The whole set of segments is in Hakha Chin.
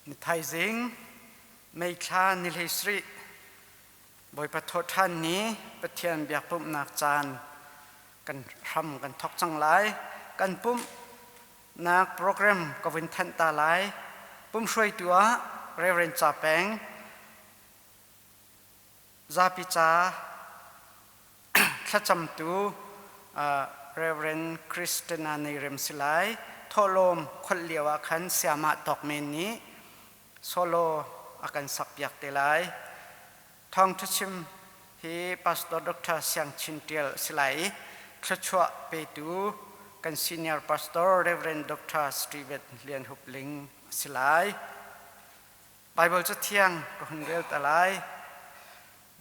Ni thaizing May thla ni 17 Bawipa thawhṭhan ni Pathian biakpumhnak caan kan hram kan thawk cang lai. Kan pumhnak program ka vun thanh ta lai. Pumhruaitu ah Reverend Ca Peng, zapi ca thlacamtu Reverend Christina Neirem si lai. Thawhlawm kholh lio ah khan Siamah Tawk Men nih solo a kan sakpiak te lai. Thawngṭha chim hi Pastor Dr. Siang Chin Ṭial a si lai i thluachuah petu kan senior pastor Reverend Dr. Steven Lian Hup Ling a si lai. Baibal Cathiang ka hun rel ta lai.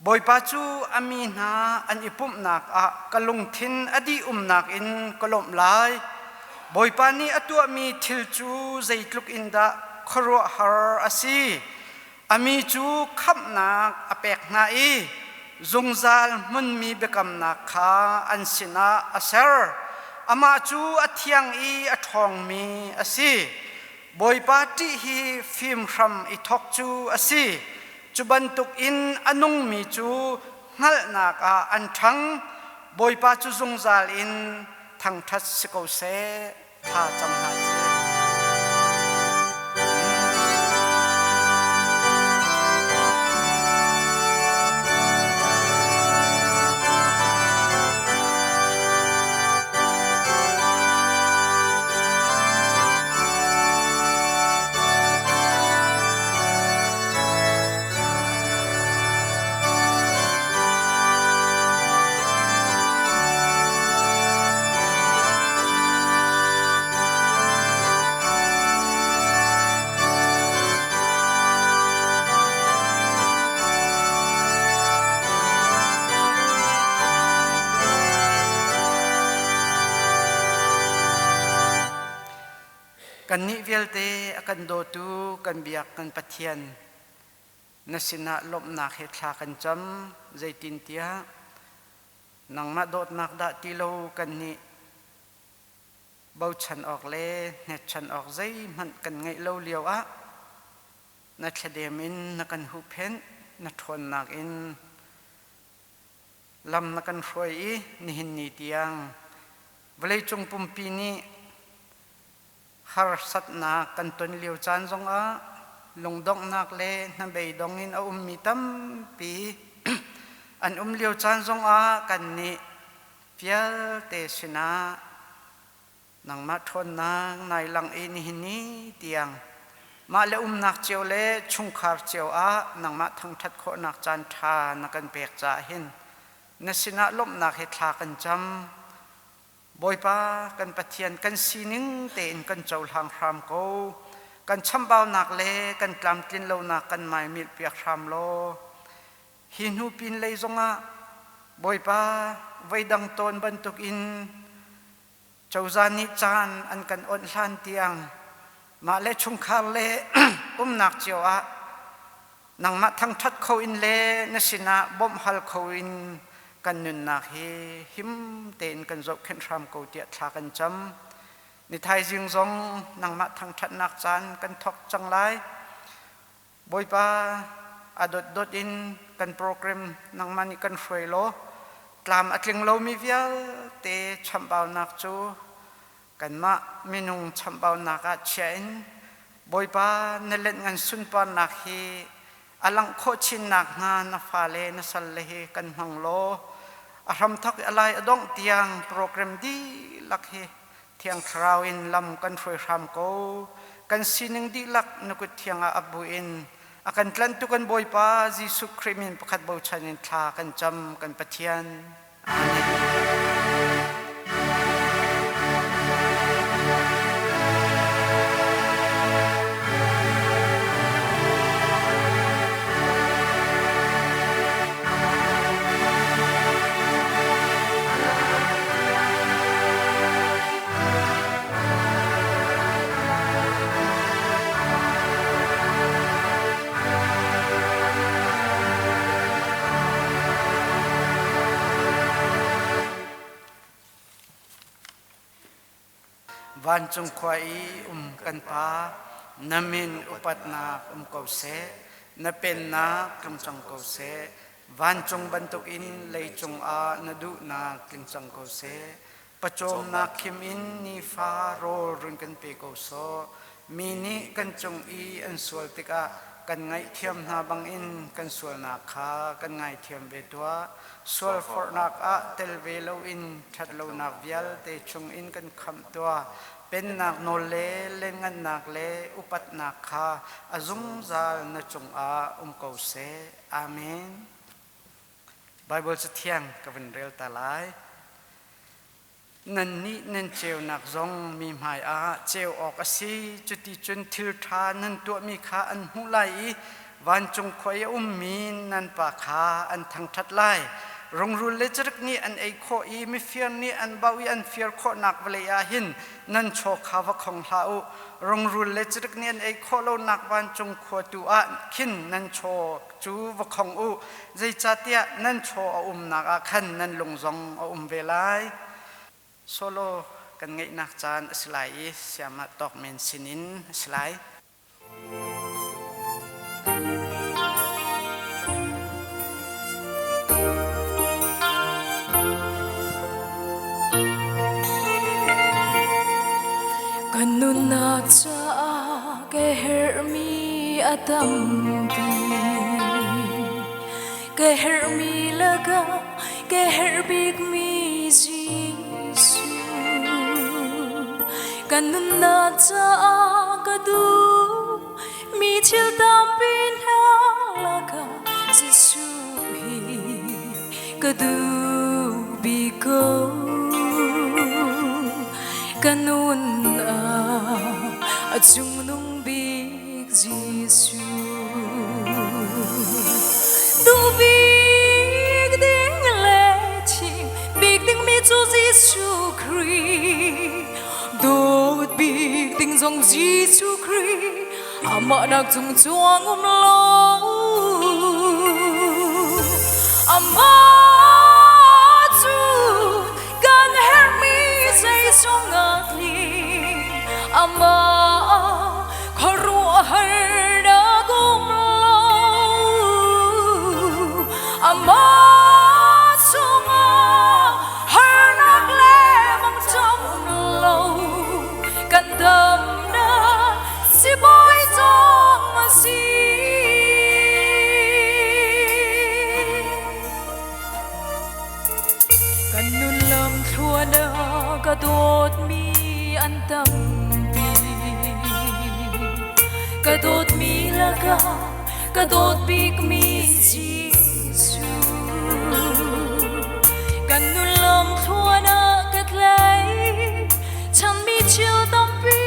Bawipa cu a mi hna an i pumhnak ah ka lungthin a dih umnak in ka lawmh lai. Bawipa nih a tuahmi thil cu zeitluk in dah khuaruahhar a si. A mi cu khamhnak a pek hna i zungzal hmunmi biakamnak kha an sinah a ser. Amah cu a thiang i a ṭhawngmi a si. Bawipa ṭih hi fim hram i thawk cu a si. Cu bantukin a nungmi cu hngalhnak ah an ṭhang. Bawipa cu zungzal in thangṭhat si ko seh. Thla cam hna sih. Kannih vialte a kan dawtu kan biak kan Pathian na sinah lawmhnak he thla kan cam zeitintiah nangmah dawtnak dah ti lo kannih bochan awk le hnekchan awk zeihmanh kan ngeih lo lio ah na thladem in na kan huhphenh na ṭhawnnak in lam na kan hruai i nihin ni tiang vawleicung pumpi nih harsatnak kan ton lio caan zongah lungdonghnak le hnabeidong in a ummi tampi an um lio caan zongah kannih vialte sinah nangmah ṭhawnnak nai lang i nihin ni tiang mah le umnak cio le chungkhar cio ah nangmah thangṭhat khawhnak caan ṭha na kan pek caah hin na sinah lawmhnak he thla kan cam. Bawipa kan Pathian kan sining tein kan cohlang hram ko. Kan chambaunak le kan tlamtlin lonak kan maimilh piak hram law hi hnu pin lei zongah Bawipa voidang tawn bantukin cozah nih caan an kan onh hlan tiang mah le chungkhar le umnak cio ah nangmah thangṭhat kho in le na sinah bawmh hal kho in kan nunnak hi him tein kan zohkhenh hram ko tiah thla kan cam. Ni thaizing zong nangmah thangṭhatnak caan kan thawk cang lai. Bawipa a dotdot in kan program nangmah nih kan hruai law tlam a tling lomi vialte chamhbaunak cu kanmah minung chamhbaunak ah chia in Bawipa na let ngan sunparnak hi a langh khawh chin nakhnga na fale na salle hi kan hmang law a hramthawk i a lai a dongh tiang program dihlak hi Thiang Thlarau in lam kan hruai hram ko. Kan sining dihlak na kut thiang ah ap buin a kan tlanhtu kan Bawipa Jesuh Khrih min pakhat bochan in thla kan cam kan Pathian. Amen. Vancung khua i um kan Pa, Na min upatnak um ko seh, na pennak tlung cang ko seh, vancung bantukin leicung ah na duhnak tling cang ko seh. Pawcawmnak khim in nifa rawl run kan pe ko sawh. Mi nih kan cung i an sual tikah kan ngaihthiam hna bangin kan sualnak kha kan ngaithiam ve tuah. Sualforhnak ah tel ve loin ṭhatlonak vialte chungin kan khamh tuah. Pennak nawl le lengngannak le upatnak kha a zungzal na cungah um ko seh. Amen. Baibal Cathiang ka vun rel ta lai. Nannih nan ceunak zong mi hmaiah ceu awk a si. Cuticun thil ṭha nan tuahmi kha an hmuh lai i vancung khua i a ummi nan Pa kha an thangṭhat lai. Rungrul le cirik nih an ei khawh i mifir nih an bauh i an fir khawhnak vawlei ah hin nan chaw kha va khong hlah u. Rungrul le cirik nih an ei khawh lonak vancung khua tu ah khin nan chaw cu va khong u, zeicahtiah nan chaw a umnak ah khan nan lung zong a um ve lai. Solo kan ngeihnak caan a si lai i siamah tawk men sinin a si lai. Kan nunnak caah ka herhmi a tampi. Ka herhmi lakah ka herh bikmi Jesuh. Kan nunnak caah ka duh mi thil tampi hna lakah Jesuh hi ka duh bik ko. Ka nunnak a cungnung bik Jesuh. Duh bik ding le thim bik dingmi cu Jesuh Khrih. Dawt bik ding zong Jesuh Khrih. Amah nak cung cuang um lo. Amah cu kan herhmi zeizong a tling. Amah khuaruahharnak um lo. Amah chungah harnak le mangṭam um lo. Kan damnak sibawi zong a si. Kan nun lam thluan ah ka dawtmi an tampi. Ka dawtmi lakah ka dawt bikmi Jesuh. Kan nun lam thluan ah ka tlai chanmi thil tampi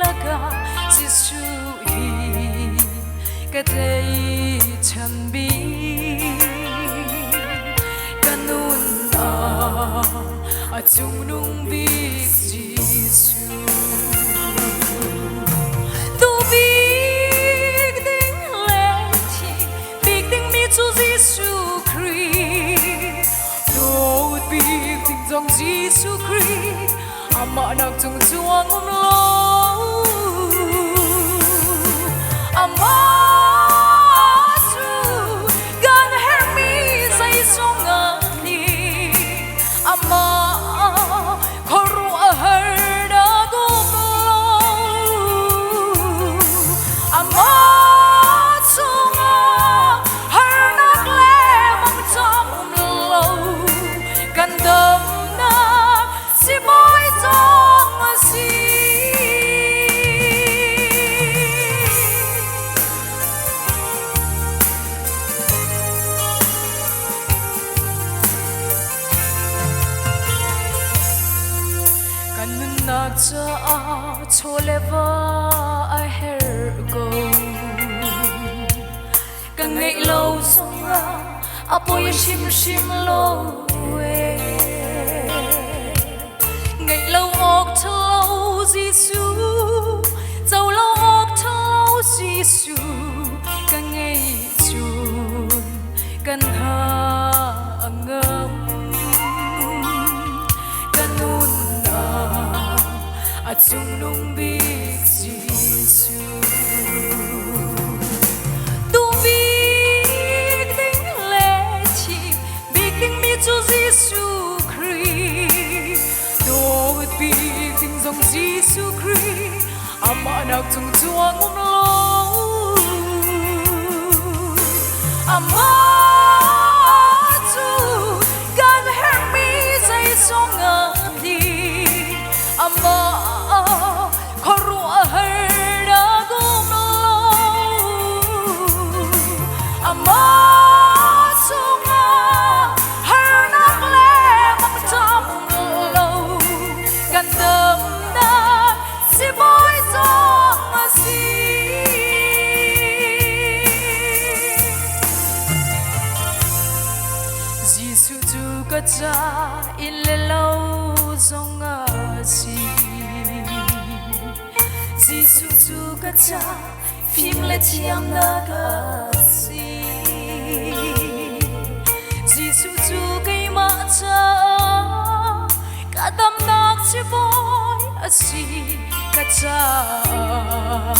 lakah Jesuh hi ka tlaichan bik. Ka nunnak a cungnung bik Jesuh. Duh bik ding le thi bik dingmi cu Jesuh Khrih. Dawt bik ding zong Jesuh Khrih. Amah nak cung cuang um lo. Amah cu kan herhmi zeizong ah tling. Amah khuaruahharnak um lo. Amah chungah harnak le mangṭam um lo. Kan damnak sibawi zong a si. Kan nunnak caah chaw le va a herh ko. Ka ngeih lo zongah a poi hrimhrim lo ee. Ngeih lo awk ṭhalo Jesuh, co lo awk ṭhalo Jesuh, ka ngeih cun kan ha a ngam. Ka nunnak a cungnung bik Jesuh. Jesuh. Duh bik ding le thim bik dingmi cu Jesuh Khrih. Dawt bik ding zong Jesuh Khrih. Amah nak cung cuang um lo. Amah cu kan herhmi zeizong a tling. Amah khuaruahhar dah um lo. Amah chungah harnak le mangṭam um lo. Kan damnak sibawi zong a si. Jesuh cu ka ca inn le lo zong a si. Jesuh cu ka ca fim le thiamnak a si. Jesuh cu keimah caah ka damnak sibawi a si. Ka caah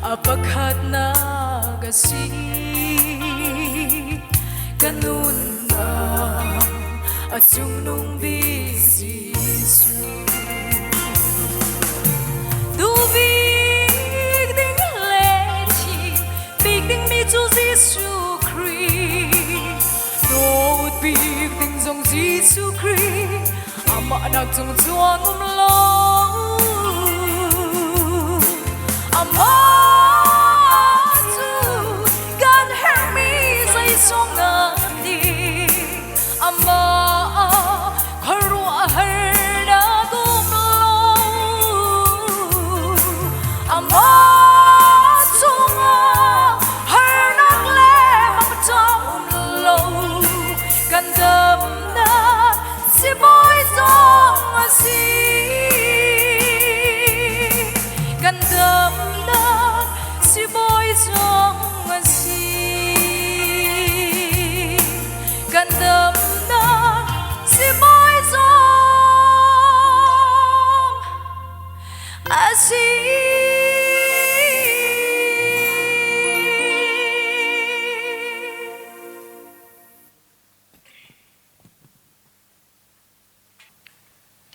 a pakhatnak a si. Ka nunnak a cungnung bik Jesuh. Duh bik ding le thim bik dingmi cu Jesuh Khrih. Dawt bik ding zong Jesuh Khrih. Amah nak cung cuang um lo. Amah cu kan herhmi zeizong a dih. Amah khuaruahhar dah um lo. Amah cungah harnak le mangṭam um lo. Kan damnak sibawi zong a si. Kan damnak sibawi zong a si. Kan damnak sibawi zong a si.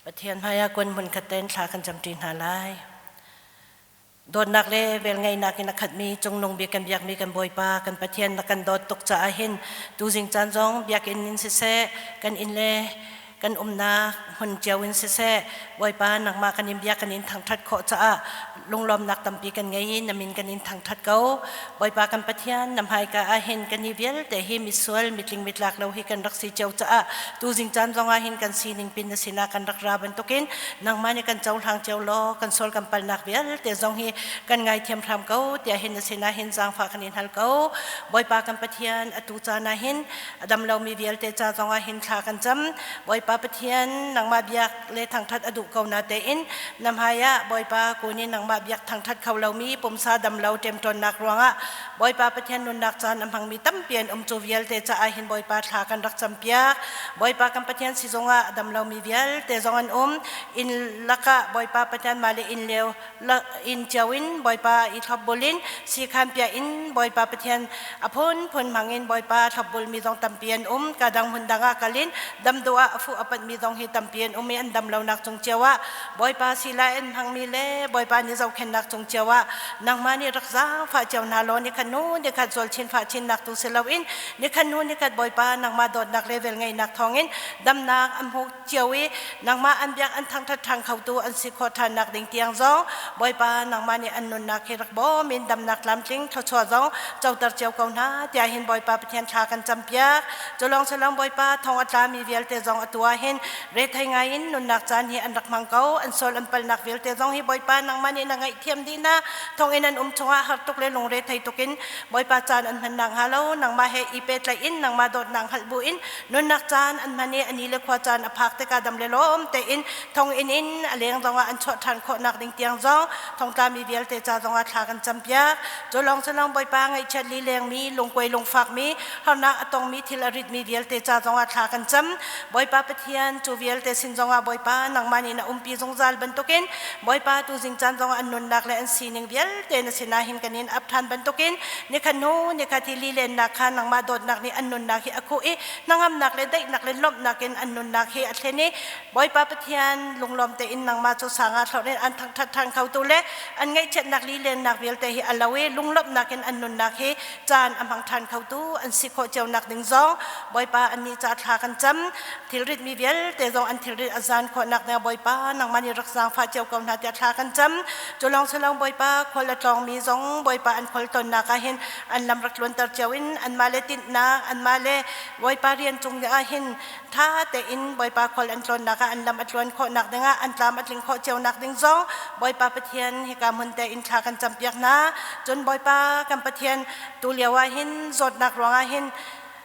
Pathian hmaiah kun hmun khat tein thla kan camṭi hna lai. Dawtnak le velngeihnak in a khatmi cungnung bik kan biakmi kan Bawipa kan Pathian na kan dawt tuk caah hin tuzing caan zong biakinn in siseh kan inn le kan umnak hmun cio in siseh Bawipa nangmah kan in biak kan in thangṭhat khawh caah lunglawmnak tampi kan ngei i na min kan in thangṭhat ko. Bawipa kan Pathian na hmaika ah hin kan i vialte hi misual mitling mitlak lo hi kan rak si cio caah tuzing caan zongah hin kan sining pin na sinah kan rak ra bantukin nangmah nih kan cohlang cio law kan sual kan palnak vialte zong hi kan ngaithiam hram ko tiah hin na sinah hin zaangfah kan in hal ko. Bawipa kan Pathian atu caan ah hin a dam lomi vialte ca zongah hin thla kan cam. Bawipa Pathian nangmah biak le thangṭhat a duh ko na tein na hmai ah Bawipa kun in nangmah biak thangṭhat kho lomi pumsa dam lo ṭemṭawnnak ruangah Bawipa Pathian nunnak caan a hmangmi tampi an um cu vialte caah hin Bawipa thla kan rak campiak. Bawipa kan Pathian sizung ah a dam lomi vialte zong an um. Inn lakah Bawipa Pathian mah le inn leo inn cio in Bawipa i thlopbul in sikhan piah in Bawipa Pathian a phunphun hmang in Bawipa thlopbulmi zong tampi an um. Ka dang hmun dang ah kal in dam duh ah a fuh a panhmi zong hi tampi an um i an dam lonak cung cio ah Bawipa sila in hmangmi le Bawipa nih zohkhennak cung cio ah nangmah nih rak zaangfah cio hna law nikhat hnu nikhat zual chin fah chinnak tu si loin nikhat hnu nikhat Bawipa nangmah dawtnak le velngeihnak thawngin damnak an hmu cio i nangmah an biak an thangṭhat ṭhan khotu an si khawh ṭhannak ding tiang zong Bawipa nangmah nih an nunnak hi rak bawm in damnak tlamtling thluachuah zong coter cio ko hna tiah hin Bawipa Pathian thla kan campiak. Culawng silawng Bawipa thong a tlami vialte zong atu ah hin rethei ngai in nunnak caan hi an rak hmang ko. An sual an palnak vialte zong hi Bawipa nangmah nih na ngaihthiam dih hna. Thonginn an um chungah har tuk le lungre thei tuk in Bawipa caan an hman nakhnga lo nangmah he i pehtlaih in nangmah dawtnak hngalh bu in nunnak caan an hman i a ni le khua caan a phak tikah dam le lawm tein thonginn in a leng zongah an chuah ṭhan khawhnak ding tiang zong thongtlami vialte ca zongah thla kan campiak. Cu lawng cu lawng Bawipa ngaihchiat lilengmi lungkuai lungfakmi harnak a tongmi thil a ritmi vialte ca zongah thla kan cam. Bawipa Pathian cu vialte sin zongah Bawipa nangmah nih na umpi zungzal bantukin Bawipa tu zing caan zongah an nunnak le an sining vialte na sinah hin kan in ap ṭhan bantukin nikhat hnu nikhat hi lilennak kha nangmah dawtnak nih an nunnak hi a khuh i hnangamnak le daihnak le lawmhnak in an nunnak hi a thlen i Bawipa Pathian lunglawm tein nangmah cu sangah thlorh in an thangṭhat ṭhan khotu le an ngaihchiatnak lilennak vialte hi a lo i lunglawmhnak in an nunnak hi caan a hmang ṭhan khotu an si khawh cio nak ding zong Bawipa annih ca thla kan cam. Thilrit mi vialte zong an thilrit a zan khawh nak ding Bawipa nangmah nih rak zaangfah cio ko hna tiah thla kan cam. Cu lawng si lo Bawipa khual a tlawng mi zong Bawipa an khual tonnak ah hin an lam rak tluanter cio in anmah le tinhnak anmah le Bawipa rian cung ah hin tha tein Bawipa khual an tlawnnak ah an lam a tluan khawhnak dingah an tlam a tling khawh cio nak ding zong Bawipa Pathian hika hmun te in thla kan campiak hna. Cun Bawipa kan Pathian tu lio ah hin zawtnak ruangah hin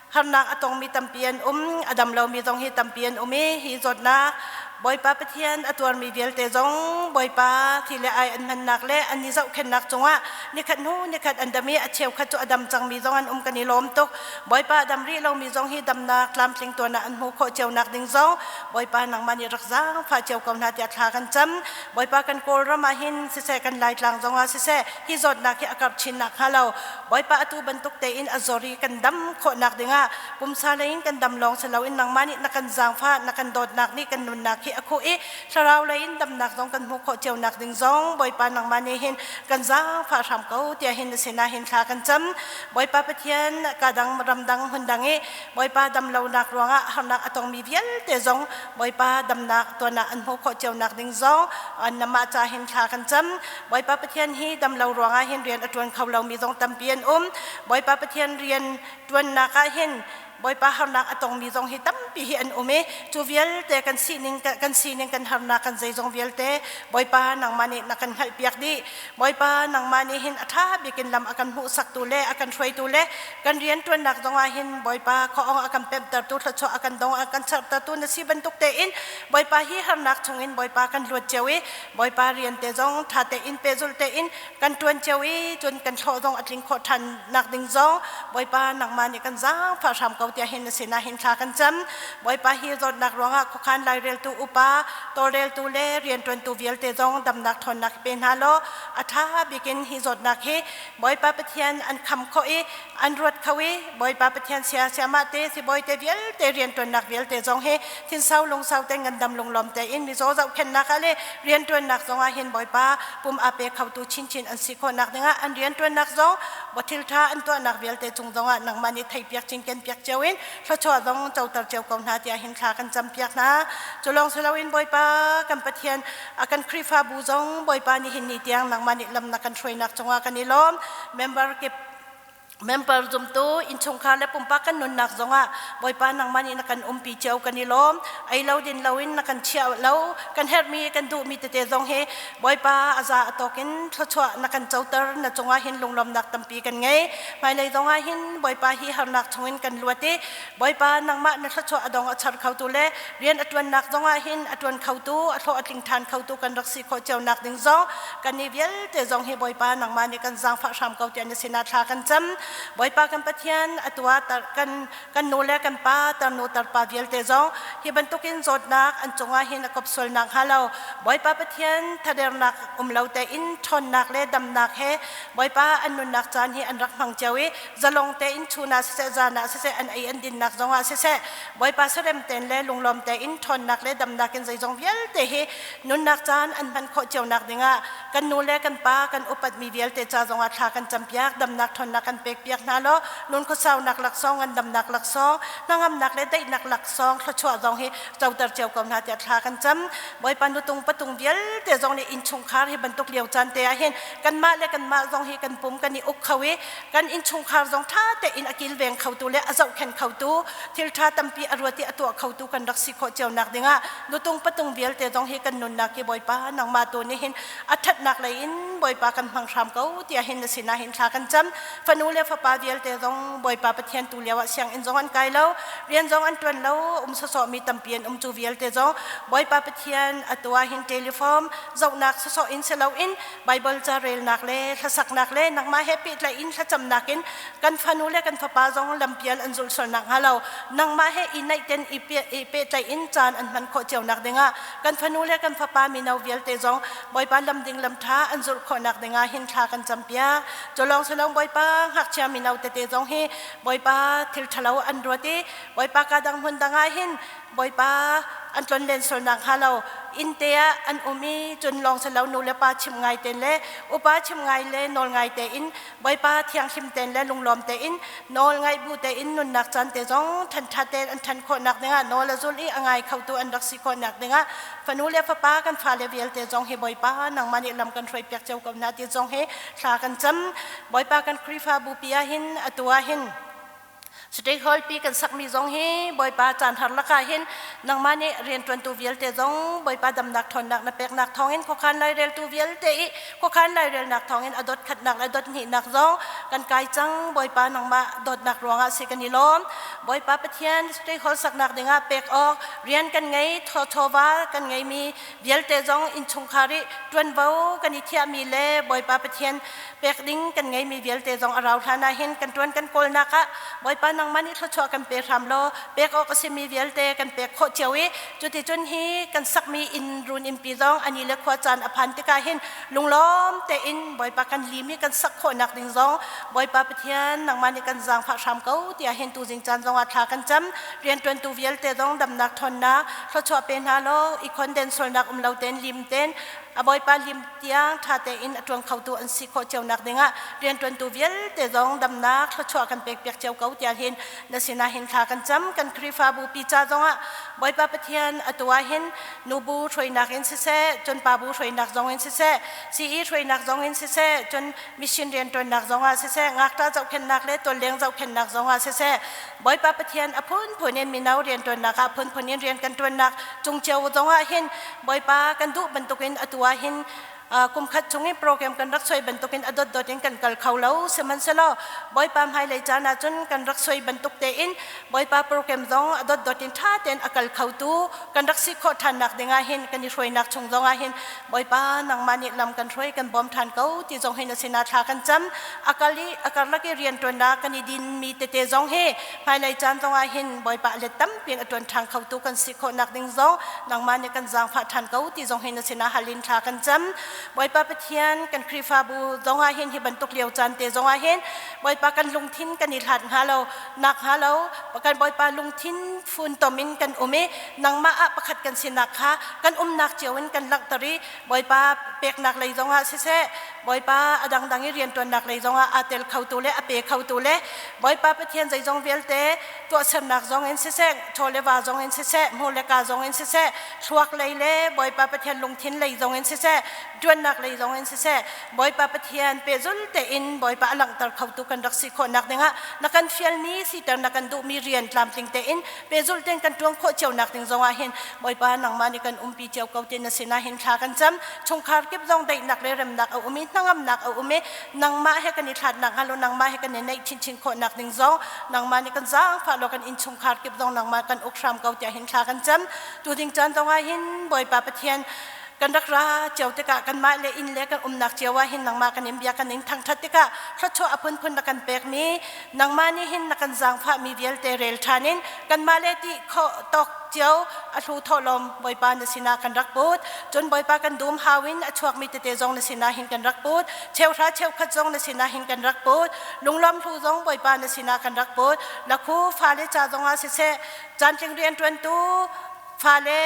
harnak a tongmi tampi an um, a dam lomi zong hi tampi an um i hi zawtnak Bawipa Pathian a tuarmi vialte zong Bawipa thi le ai an hmannak le an i zohkhenhnak cungah nikhat hnu nikhat an dam i a cheukhat cu a dam cangmi zong an um kan i lawm tuk. Bawipa dam rih lomi zong hi damnak tlamtling tuan ah an hmuh khawh cio nak ding zong Bawipa nangmah nih rak zaangfah cio ko hna tiah thla kan cam. Bawipa kan Kawlram ah hin siseh kan Laitlang zong ah siseh hi zawtnak hi a karh chin nak hnga lo Bawipa atu bantuk tein a zor i kan dam khawh nak ding ah pumsa lei in kan dam lawng si loin nangmah nih na kan zaangfah na kan dawtnak nih kan nunnak hi a khuh i thlarau lei in damnak zong kan hmuh khawh cio nak ding zong Bawipa nangmah nih hin kan zaangfah hram ko tiah hin na sinah hin thla kan cam. Bawipa Pathian ka dang ramdang hmundang i Bawipa damlonak ruangah harnak a tongmi vialte zong Bawipa damnak tuan ah an hmuh khawh cio nak ding zong namah ca hin thla kan cam. Bawipa Pathian hi damlo ruangah hin rian a ṭuan kho lomi zong tampi an um. Bawipa Pathian rian ṭuannak ah hin Bawipa harnak a tongmi zong hi tampi hi an um i cu vialte kan sining kan sining kan harnak kan zeizong vialte Bawipa nangmah nih na kan hngalhpiak dih. Bawipa nangmah nih hin a ṭha bik in lam a kan hmuhsaktu le a kan hruaitu le kan rianṭuannak zongah hin Bawipa khuaawng a kan pemhtertu thluachuah a kan dong a kan sertertu na si bantuk tein Bawipa hi harnak chungin Bawipa kan luat cio i Bawipa rian te zong ṭha tein pehzulh tein kan ṭuan cio i cun kan hlawh zong a tling khawh ṭhan nak ding zong Bawipa nangmah nih kan zaangfah hram ko tiah hin na sinah hin thla kan cam. Bawipa hi zawtnak ruangah khuakhan laireltu upa tawlreltu le rianṭuantu vialte zong damnak ṭhawnnak pe hna law a ṭha bikin hi zawtnak hi Bawipa Pathian an kham khawh i an ruat kho i Bawipa Pathian sia siamah te sibawi te vialte rianṭuannak vialte zong hi thinsau lungsau te ngandam lunglawm tein mizaw zohkhenhnak ah le rianṭuannak zong ah hin Bawipa pum aa pe khotu chinchin an si khawhnak dingah an rianṭuannak zong thil ṭha an tuahnak vialte cung zongah nangmah nih theihpiak cinkenpiak cio in thluachuah zong coter cio ko hna tiah hin thla kan campiak hna. Cu lawng si loin Bawipa kan Pathian a kan Khrihfabu zong Bawipa nih hin ni tiang nangmah nih lam na kan hruainak cungah kan i lawm. Member kip member zumtu innchungkhar le pumpak kan nunnak zongah Bawipa nangmah nih na kan umpi cio kan i lawm. Ei lo din loin na kan chiah lo, kan herhmi kan duhmi tete zong hi Bawipa a za a tawk in thluachuah na kan coter, na cungah hin lunglawmnak tampi kan ngei. Hmailei zongah hin Bawipa hi harnak chungin kan luat i Bawipa nangmah na thluachuah a dong a char khotu le rian a ṭuannak zongah hin a ṭuan khotu, a hlawh a tling ṭhan khotu kan rak si khawh cio nak ding zong kan i vialte zong hi Bawipa nangmah nih kan zaangfah hram ko tiah na sinah thla kan cam. Bawipa kan Pathian atu ah kan kan nu le kan pa tarnu tarpa vialte zong hi bantukin zawtnak an cungah hin a kop sual nak hnga lo Bawipa Pathian thadernak um lo tein ṭhawnnak le damnak he Bawipa an nunnak caan hi an rak hmang cio i zalong tein chun ah siseh zan ah siseh an ei an dinnak zong ah siseh Bawipa serem tein le lunglawm tein ṭhawnnak le damnak in zeizong vialte hi nunnak caan an hman khawh cio nak dingah kan nu le kan pa kan upatmi vialte ca zongah thla kan campiak damnak ṭhawnnak kan pekpiak hna law nun khuasaunak laksawng ngandamnak laksawng hnangamnak le daihnak laksawng thluachuah zong hi coter cio ko hna tiah thla kan cam. Bawipa nutung patung vialte zong nih innchungkhar hi bantuk lio caan te ah hin kanmah le kanmah zong hi kan pum kan i uk kho i kan innchungkhar zong ṭha tein a kilveng khotu le a zohkhenh khotu thil ṭha tampi a ruat i a tuah khotu kan rak si khawh cio nak dingah nutung patung vialte zong hi kan nunnak hi Bawipa nangmah tu nih hin a ṭhat. ṭhatnak lei in Bawipa kan hmang hram ko tiah hin na sinah hin thla kan cam. Fanu le fapa vialte zong Bawipa Pathian tu lio ah sianginn zong an kai lo, rian zong an ṭuan lo, um sawsawh mi tampi an um cu vialte zong Bawipa Pathian atu ah hin telephone zohnak sawsawh in si loin Baibal ca relnak le hlasaknak le nangmah he pehtlaih in thlacamnak in kan fanu le kan fapa zong lampial an zulh sual nakhnga lo nangmah he i naih ten i pehtlaih in caan an hman khawh cio nak dingah kan fanu le kan fapa mino vialte zong Bawipa lam ding lam ṭha an zulh khawh nak dingah hin thla kan campiak. Culawng silong Bawipa ngakchia mino tete zong hi Bawipa thil ṭhalo an ruat i Bawipa ka dang hmun dang ah hin Bawipa an tlonlen sual nakhnga lo inn te ah an um i cun lawng si lo nu le pa chim ngai tein le upa chim ngai le nawl ngai tein Bawipa thianghlim tein le lunglawm tein nawl ngaih bu tein nunnak caan te zong ṭhanṭha tein an ṭhan khawh nak dingah nawl a zul i a ngai khotu an rak si khawh nak dingah fanu le fapa kan fale vialte zong hi Bawipa nangmah nih lam kan hruai piak cio ko hna ti zong hi thla kan cam. Bawipa kan Khrihfabu pi ah hin atu ah hin State Hall pi kan sakmi zong hi Bawipa caan har lakah hin nangmah nih rianṭuantu vialte zong Bawipa damnak ṭhawnnak na peknak thawngin khuakhan laireltu vialte i khuakhan lairelnak thawngin a dot khatnak le dot hnihnak zong kan kai cang. Bawipa nangmah dawtnak ruangah si kan i lawm. Bawipa Pathian State Hall saknak dingah pek awk rian kan ngei, chawva kan ngeimi vialte zong innchungkhar i ṭuanvo kan i thiahmi le Bawipa Pathian pek ding kan ngeimi vialte zong a rau hlan ah hin kan ṭuan kan kawlnak ah Bawipa nangmah nih thluachuah kan pe hram law pek awk a simi vialte kan pek khawh cio i cuticun hi kan sakmi inn run innpi zong ani le khua caan a phan tikah hin lunglawm tein Bawipa kan lim i kan sak khawhnak ding zong Bawipa Pathian nangmah nih kan zaangfah hram ko tiah hin tuzing caan zong ah thla kan cam. Rianṭuantu vialte zong damnak ṭhawnnak thluachuah pe hna law i khonden sualnak um lo tein lim tein a Bawipa lim tiang ṭha tein a ṭuan khotu an si khawh cio nak dingah rianṭuantu vialte zong damnak thluachuah kan pekpiak cio ko tiah hin na sinah hin thla kan cam. Kan Khrihfabu pi ca zongah Bawipa Pathian atu ah hin nubu hruainak in siseh, cun pabu hruainak zong in siseh, CE hruainak zong in siseh, cun mission rianṭuannak zongah siseh, ngakṭah zohkhenhnak le tualleng zohkhenhnak zongah siseh, Bawipa Pathian a phunphun in mino rianṭuannak ah phunphun in rian kan ṭuannak cung cio zongah hin Bawipa kan duh bantukin atu ah hin kum khat chung i program kan rak suai bantukin a dotdot in kan kal kho lo. Sihmanhsehlaw Bawipa hmailei caan ah cun kan rak suai bantuk tein Bawipa program zong a dotdot in ṭha tein a kal khotu kan rak si khawh ṭhannak dingah hin kan i hruainak chung zongah hin Bawipa nangmah nih lam kan hruai kan bawm ṭhan ko ti zong hin a sinah thla kan cam. A kal i a karlak i rianṭuannak kan i dinmi tete zong hi hmailei caan zongah hin Bawipa let tampi in a ṭuan ṭhan khotu kan si khawhnak ding zong nangmah nih kan zaangfah ṭhan ko ti zong hin a sinah hal in thla kan cam. Bawipa Pathian kan Khrihfabu zongah hin hi bantuk lio caan te zongah hin Bawipa kan lungthin kan i hlat hnga lo nak hnga lo kan Bawipa lungthin funtom in kan um i nangmah ah pakhat kan sinak kha kan umnak cio in kan langhter i Bawipa peknak lei zongah siseh, Bawipa a dangdang i rianṭuannak lei zongah aa tel khotu le a pe khotu le Bawipa Pathian zeizong vialte tuahsernak zong in siseh, chaw le va zong in siseh, hmur le ka zong in siseh, thluak lei le Bawipa Pathian lungthin lei zong in siseh, ṭuannak lei zong in siseh, Bawipa Pathian pehzul tein Bawipa a langhter khotu kan rak si khawhnak dingah na kan fialmi siter na kan duhmi rian tlamtling tein pehzulh tein kan ṭuan khawh cio nak ding zongah hin Bawipa nangmah nih kan umpi cio ko ti na sinah hin thla kan cam. Chungkhar kip zong daihnak le remnak a um i hnangamnak a um i nangmah he kan i hlatnak hnga lo nangmah he kan i naih chinchin khawhnak ding zong nangmah nih kan zaangfah law kan innchungkhar kip zong nangmah kan uk hram ko tiah hin thla kan cam. Tu ding caan zongah hin Bawipa Pathian kan rak ra cio tikah kanmah le inn le kan umnak cio ah hin nangmah kan in bia kan in thangṭhat tikah thluachuah a phunphun na kan pekmi nangmah nih hin na kan zaangfahmi vialte rel ṭhan in kanmah le ti khawh tawk cio a hlu thawhlawm Bawipa na sinah kan rak put. Cun Bawipa kan dum hau in a chuakmi tete zong na sinah hin kan rak put. Cheuhra cheukhat zong na sinah hin kan rak put. Lunglawm hlu zong Bawipa na sinah kan rak put. Lakhu fale ca zongah siseh caantling rianṭuantu fale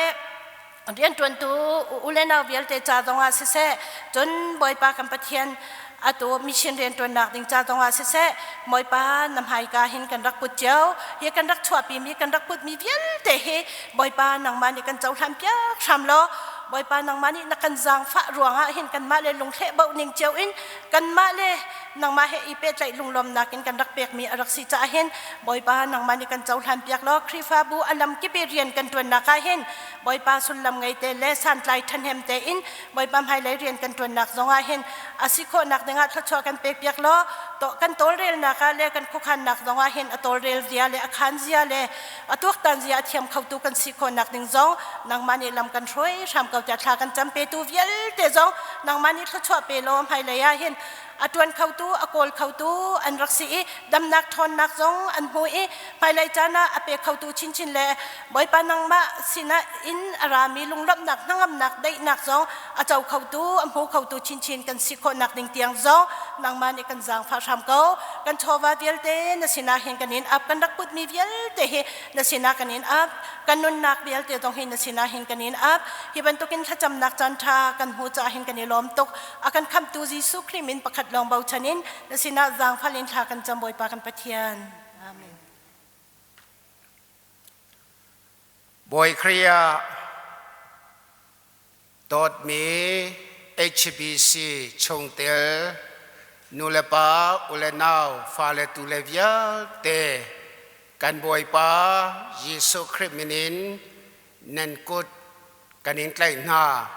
rianṭuantu u le nau vialte ca zongah siseh, cun Bawipa kan Pathian atu mission rianṭuannak ding ca zongah siseh, Bawipa na hmaika hin kan rak put cio. Hi kan rak chuahpimi kan rak putmi vialte hi Bawipa nangmah nih kan cohlan piak hram law. Bawipa nangmah nih na kan zaangfah ruangah hin kanmah le lungthleh boh ning cio in kanmah le nangmah he i pehtlaih lunglawmnak in kan rak pekmi a rak si caah hin Bawipa nangmah nih kan cohlan piak law Khrihfabu a lamkip i rian kan ṭuannak ah hin Bawipa sullam ngei te le santlai ṭhahnem tein Bawipa hmailei rian kan ṭuannak zongah hin a si khawhnak dingah thluachuah kan pek piak law kan tawlrelnak ah le kan khuakhannak zongah hin a tawlrel zia le a khan zia le a tuaktan zia a thiam khotu kan si khawhnak ding zong nangmah nih lam kan hruai hram ko tiah thla kan cam petu vialte zong nangmah nih thluachuah pe law hmailei ah hin a ṭuan khotu a kawl khotu an rak si i damnak ṭhawnnak zong an hmu i hmailei caan ah a pe khotu chinchin le Bawipa nangmah sinah in a rami lunglawmhnak hnangamnak daihnak zong a co khotu a hmu khotu chinchin kan si khawhnak ding tiang zong nangmah nih kan zaangfah hram ko. Kan chawva vialte na sinah hin kan in ap, kan rak putmi vialte hi na sinah kan in ap, kan nunnak vialte zong hi na sinah hin kan in ap. Hi bantukin thlacamnak caan ṭha kan hmu caah hin kan i lawm tuk. A kan khamhtu Jesuh Khrih min pakhat lawng bochan in na sinah zaangfal in thla kan cam Bawipa kan Pathian. Amen. Bawi Khrih ah dawtmi HBC chungtel nulepa ulenau fale tule vialte kan Bawipa Jesuh Khrih min in nan kut kan in tlaih hna.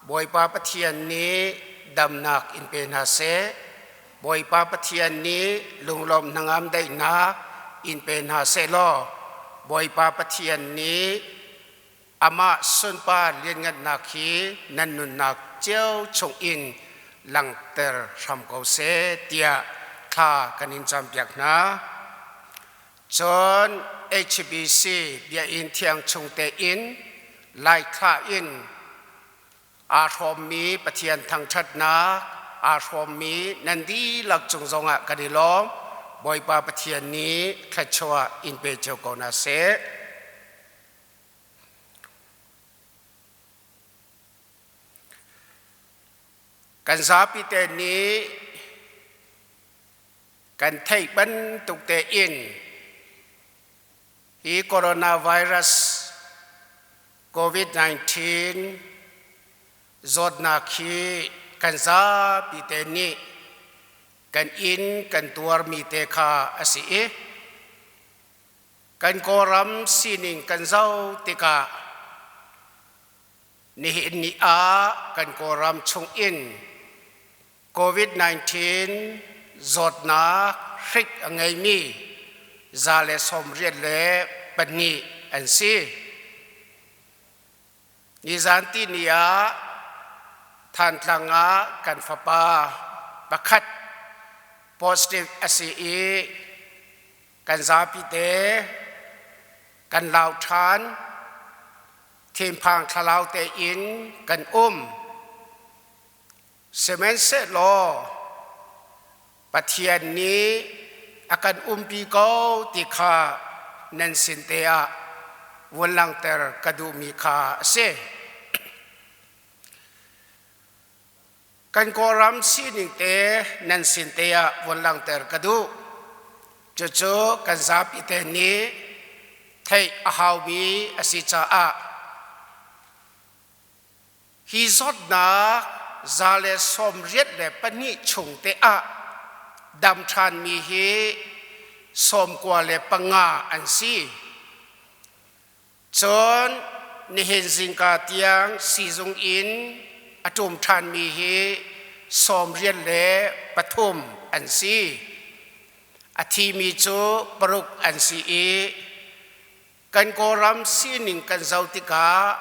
Bawipa Pathian nih damnak in pe hna seh. Bawipa Pathian nih lunglawm hnangam daihnak in pe hna seh law Bawipa Pathian nih amah sunpar lianngannak hi nan nunnak cio chungin langhter hram ko seh tiah thla kan in campiak hna. Cun HBC biakinn thiang chung tein Laithla in aa hrawmmi Pathian thangṭhatnak aa hrawmmi nan dihlak cung zongah kan i lawm. Bawipa Pathian nih thluachuah in pe cio ko hna seh. Kan zapi te nih kan theih bantuk tein hi coronavirus COVID-19 zawtnak hi kan zapi te nih kan inn kan tuarmi te kha a si i kan Kawlram sining kan zoh tikah nihin ni ah kan Kawlram chungin COVID-19 zawtnak hrik a ngeimi 194 an si. Nizan tihni ah Thantlang ah kan fapa pakhat positive a si i kan zapi te kan lau ṭhan. Thinphang thlalau tein kan um. Sihmanhsehlaw Pathian nih a kan umpi ko ti kha nan sin te ah vun langhter ka duhmi kha a si. Kan Kawlram sining te nan sin te ah vun langhter ka duh. Cucu kan zapi te nih theih a haumi a si caah Hi zawtnak 182 chung te ah dam ṭhanmi hi 95 an si. Cun nihin zingka tiang siizung in a ṭum ṭhanmi hi 93 an si. A thimi cu paruk an si i Kan Kawlram sining kan zoh tikah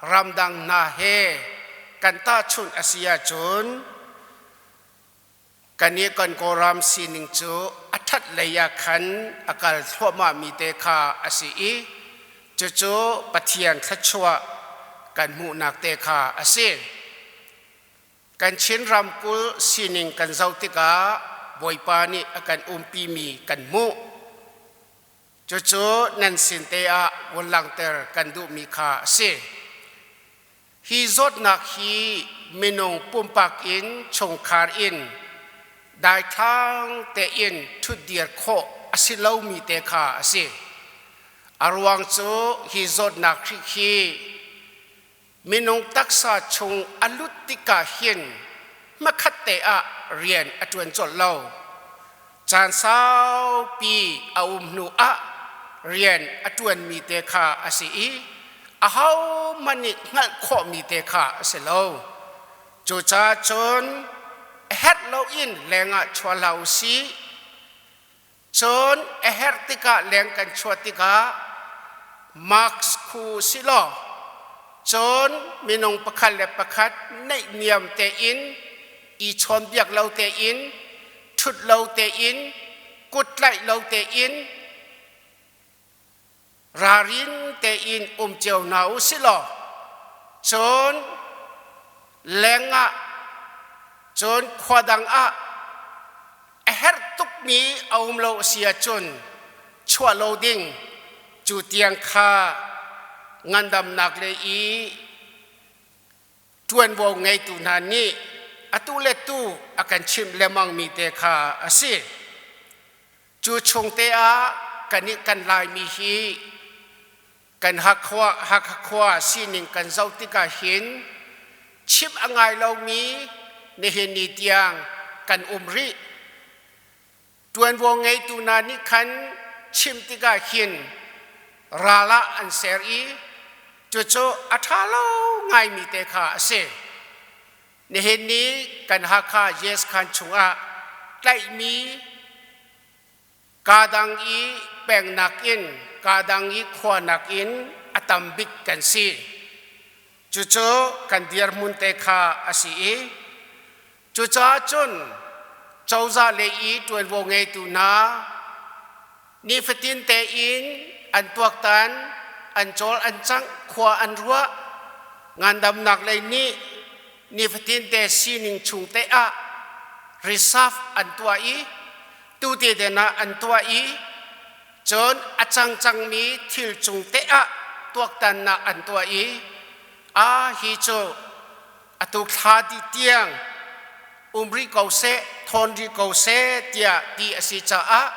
ramdang hna he kan tahchunh a si ahcun kannih kan Kawlram sining cu a ṭhat lei ah khan a kal thluahmahmi te kha a si i cucu Pathian thluachuah kan hmuhnak te kha a si. Kan Chin ramkulh sining kan zoh tikah Bawipa nih a kan umpimi kan hmuh. Cucu nan sin te ah vun langhter kan duhmi kha a si. Hi zawtnak hi minung pumpak in chungkhar in daithlang tein ṭhutdir khawh a si lomi te kha a si. A ruang cu hi zawtnak hrik hi Minung taksa chung a lut tikah hin hmakhat te ah rian a ṭuan colh lo. Caan saupi a um hnu ah rian a ṭuanmi te kha a si i ahohmanh nih hngalh khawhmi te kha a si lo. Cucaah cun a herh loin lengah chuah hlah u sih. Cun a herh tikah leng kan chuah tikah mask khu si law cun minung pakhat le pakhat naihniam tein i chawnbiak lo tein ṭhut lo tein kut tlaih lo tein ralrin tein um cio hna u si law cun lengah cun khua dang ah a herh tukmi a um lo a si ahcun chuah lo ding cu tiang kha ngandamnak le i ṭuanvo ngeitu hna nih atu le tu a kan chimh lengmangmi te kha a si. Cu chungte ah kannih kan Laimi hi kan Hakha Hakha khua sining kan zoh tikah hin chimh a ngai lomi nihin ni tiang kan um rih. Ṭuanvo ngeitu hna nih khan chim tikah hin ral ah an ser i cucu a ṭha lo ngaimi te kha a si. Nihin ni kan Hakha Yes Khan chungah tlaihmi kadang i pengnak in kadang i khua nakin a tam bik kan si. Cucu kan dirhmun te kha a si i cucaah cun cozah lei i ṭuanvo ngeitu hna nifatin tein an tuaktan, an cawl an cangh, khua an ruah. Ngandamnak lei nih nifatin te sining chung te ah reserve an tuah i tute den ah an tuah i cun a cangcangmi thil cung te ah tuaktannak an tuah i a hi cu atu thla dih tiang um rih ko seh, thawn rih ko seh tiah ti a si caah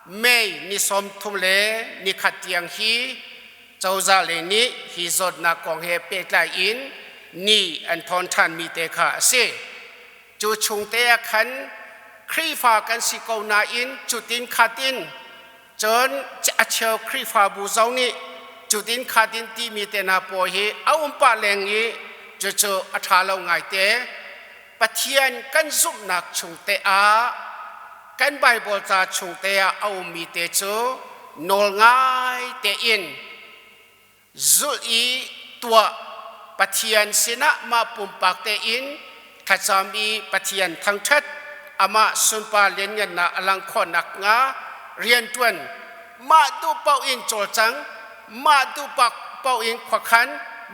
May ni 31 tiang hi cozah lei nih hi zawtnak kong he pehtlai in ni an thawn ṭhanmi te kha a si. Cu chung te ah khan Khrihfa kan si ko nain cutin khatin cun a cheu Khrihfabu zong nih cutin khatin timi te hna pawl hi a um pah leng i cucu a ṭha lo ngaite. Pathian kan zumhnak chung te ah kan Baibal ca chung te ah a ummi te cu nawl ngai tein zulh i tuah Pathian sinah mah pumpak tein thlacam i Pathian thangṭhat amah sunpar lianngannak a lang khawh nakhnga rianṭuan mah duh paoh in cawlcang mah duh paoh in khuakhan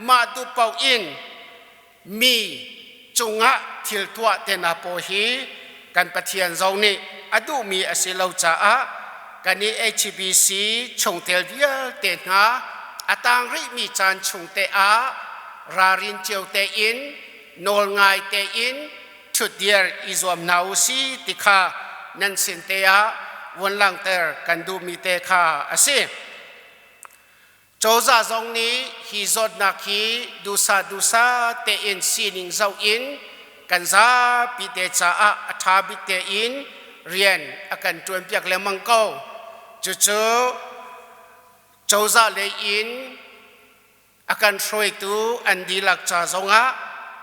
mah duh paoh in mi cungah thil tuah te hna pawl hi kan Pathian zong nih a duhmi a si lo caah kan i HBC chungtel vialte hna a tang rihmi caan chung te ah ralrin cio tein nawl ngai tein ṭhutdir i zuam hna u si ti kha nan sin te ah vun langhter kan duhmi te kha a si. Cozah zong nih hi zawtnak hi duhsah duhsah tein sining zoh in kan zapi te caah a ṭha bik tein rian a kan ṭuanpiak lengmang ko. Cucu cozah lei in a kan hruaitu an dihlak ca zongah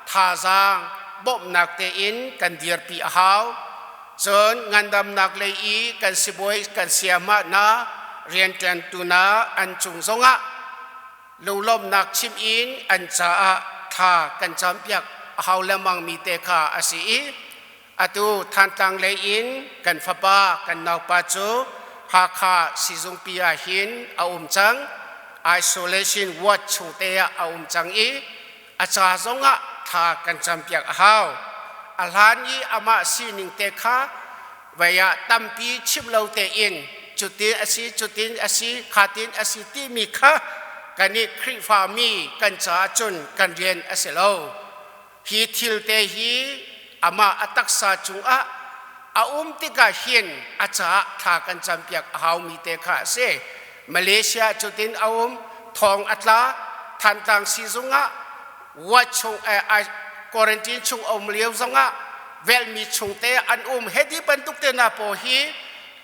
thazaang bawmhnak tein kan dirpi a hau. Cun ngandamnak lei i kan sibawi kan sayamah hna rianṭuantu hna an cung zongah lunglawmhnak chim in an caah thla kan campiak a hau lengmangmi te kha a si i atu Thantlang lei in kan fapa kan naupa cu Hakha sizungpi ah hin a um cang. Isolation ward chung te ah a um cang i a ca zongah thla kan campiak a hau. A hlan i amah sining te kha vei ah tampi chim lo tein cutin a si cutin a si khatin a si timi kha kan i Khrihfami kan caah cun kan rian a si lo. Hi thil te hi amah a taksa cungah a um tikah hin a caah thla kan campiak a haumi te kha a si. Malaysia cutin a um, thong a tla, Thantlang siizung ah Wat chung quarantine chung um lio zongah velmi chungte an um hedi bantuk te na paw hi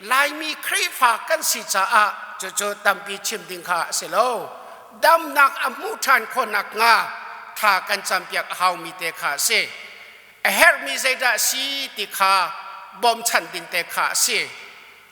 Laimi Khrihfa kan si caah cucu tampi chim ding kha a si lo. Damnak a hmuh ṭhan khawhnak hnga tha kan campiak a haumi te kha a si. A herhmi zeidah si ti kha bawmchan ding te kha a si.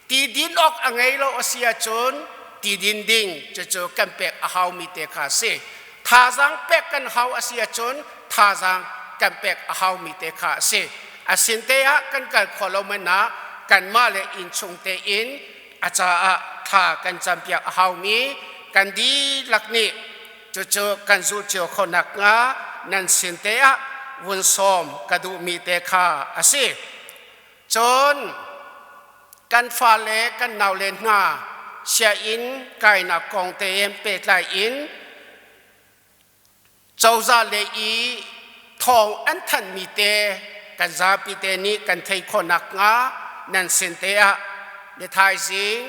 Ti din awk a ngei lo a si ahcun ti din ding cucu kan pek a haumi te kha a si. Thazaang pek kan hau a si ahcun thazaang kan pek a haumi te kha a si. A sin te ah kan kal khawh lo man ah kanmah le innchung tein a caah thla kan campiak a haumi kan dihlak nih cucu kan zulh cio kho nakhnga nan sin te ah vun sawm ka duhmi te kha a si. Cun kan fale kan naule hna sianginn kainak kong tein pehtlai in cozah lei i thawng an thanhmi te kan zapi te nih kan theih khawh nakhnga nan sin te ah ni thaizing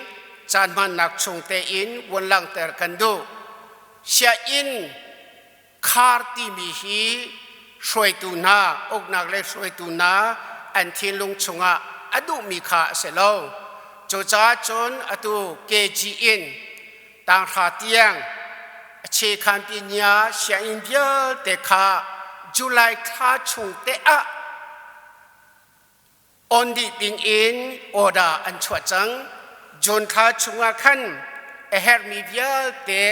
caan hmannak chung tein vun langhter kan duh. Sianginn khar timi hi hruaitu hna uknak le hruaitu hna an thinlung chungah a duhmi kha a si lo. Cucaah cun atu KG in tanghra tiang a chekhan pinya sianginn vialte kha July thla chung te ah on dih ding in order an chuah cang. June thla chungah khan a herhmi vialte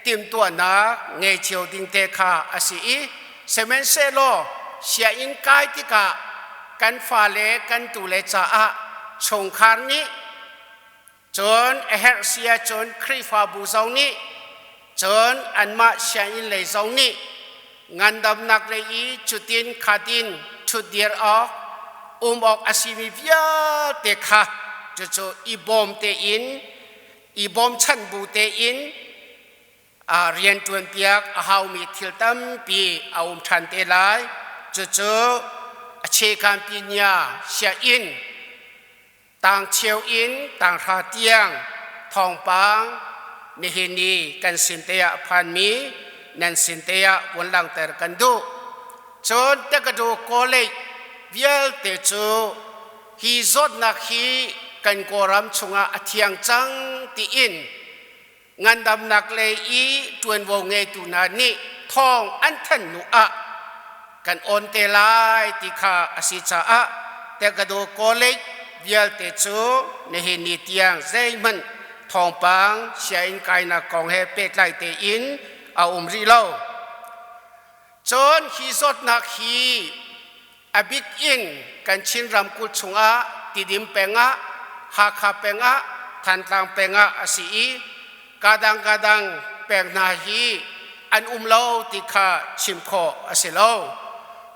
timhtuahnak ngei cio ding te kha a si i sihmanhsehlaw sianginn kai tikah kan fale kan tule caah chungkhar nih cun a herh si ahcun Khrihfabu zong nih cun anmah sianginn lei zong nih ngandamnak lei i cutin khatin ṭhutdir awk um awk a simi vialte kha cucu i bawm tein i bawmchan bu tein rianṭuanpiak a haumi thil tampi a um ṭhan te lai. Cucu a chekan pinya sianginn tangcheu in tanghra tiang thawngpang nihin ni kan sin te ah phanmi nan sin te ah vun langhter kan duh. Cun Tekadu College vialte cu hi zawtnak hi kan Kawlram chungah a thiang cang tiin ngandamnak lei i ṭuanvo ngeitu hna nih thawng an thanh hnu ah kan on te lai ti kha a si caah Tekado College vialte cu nihin ni tiang zeihmanh thawngpang sianginn kainak kong he pehtlai tein a um rih lo. Cun hi zawtnak hi a bik in kan Chin ramkulh chungah Tidim peng ah, Hakha peng ah, Thantlang peng ah a si i kadang kadang peng hna hi an um lo ti kha chim khawh a si lo.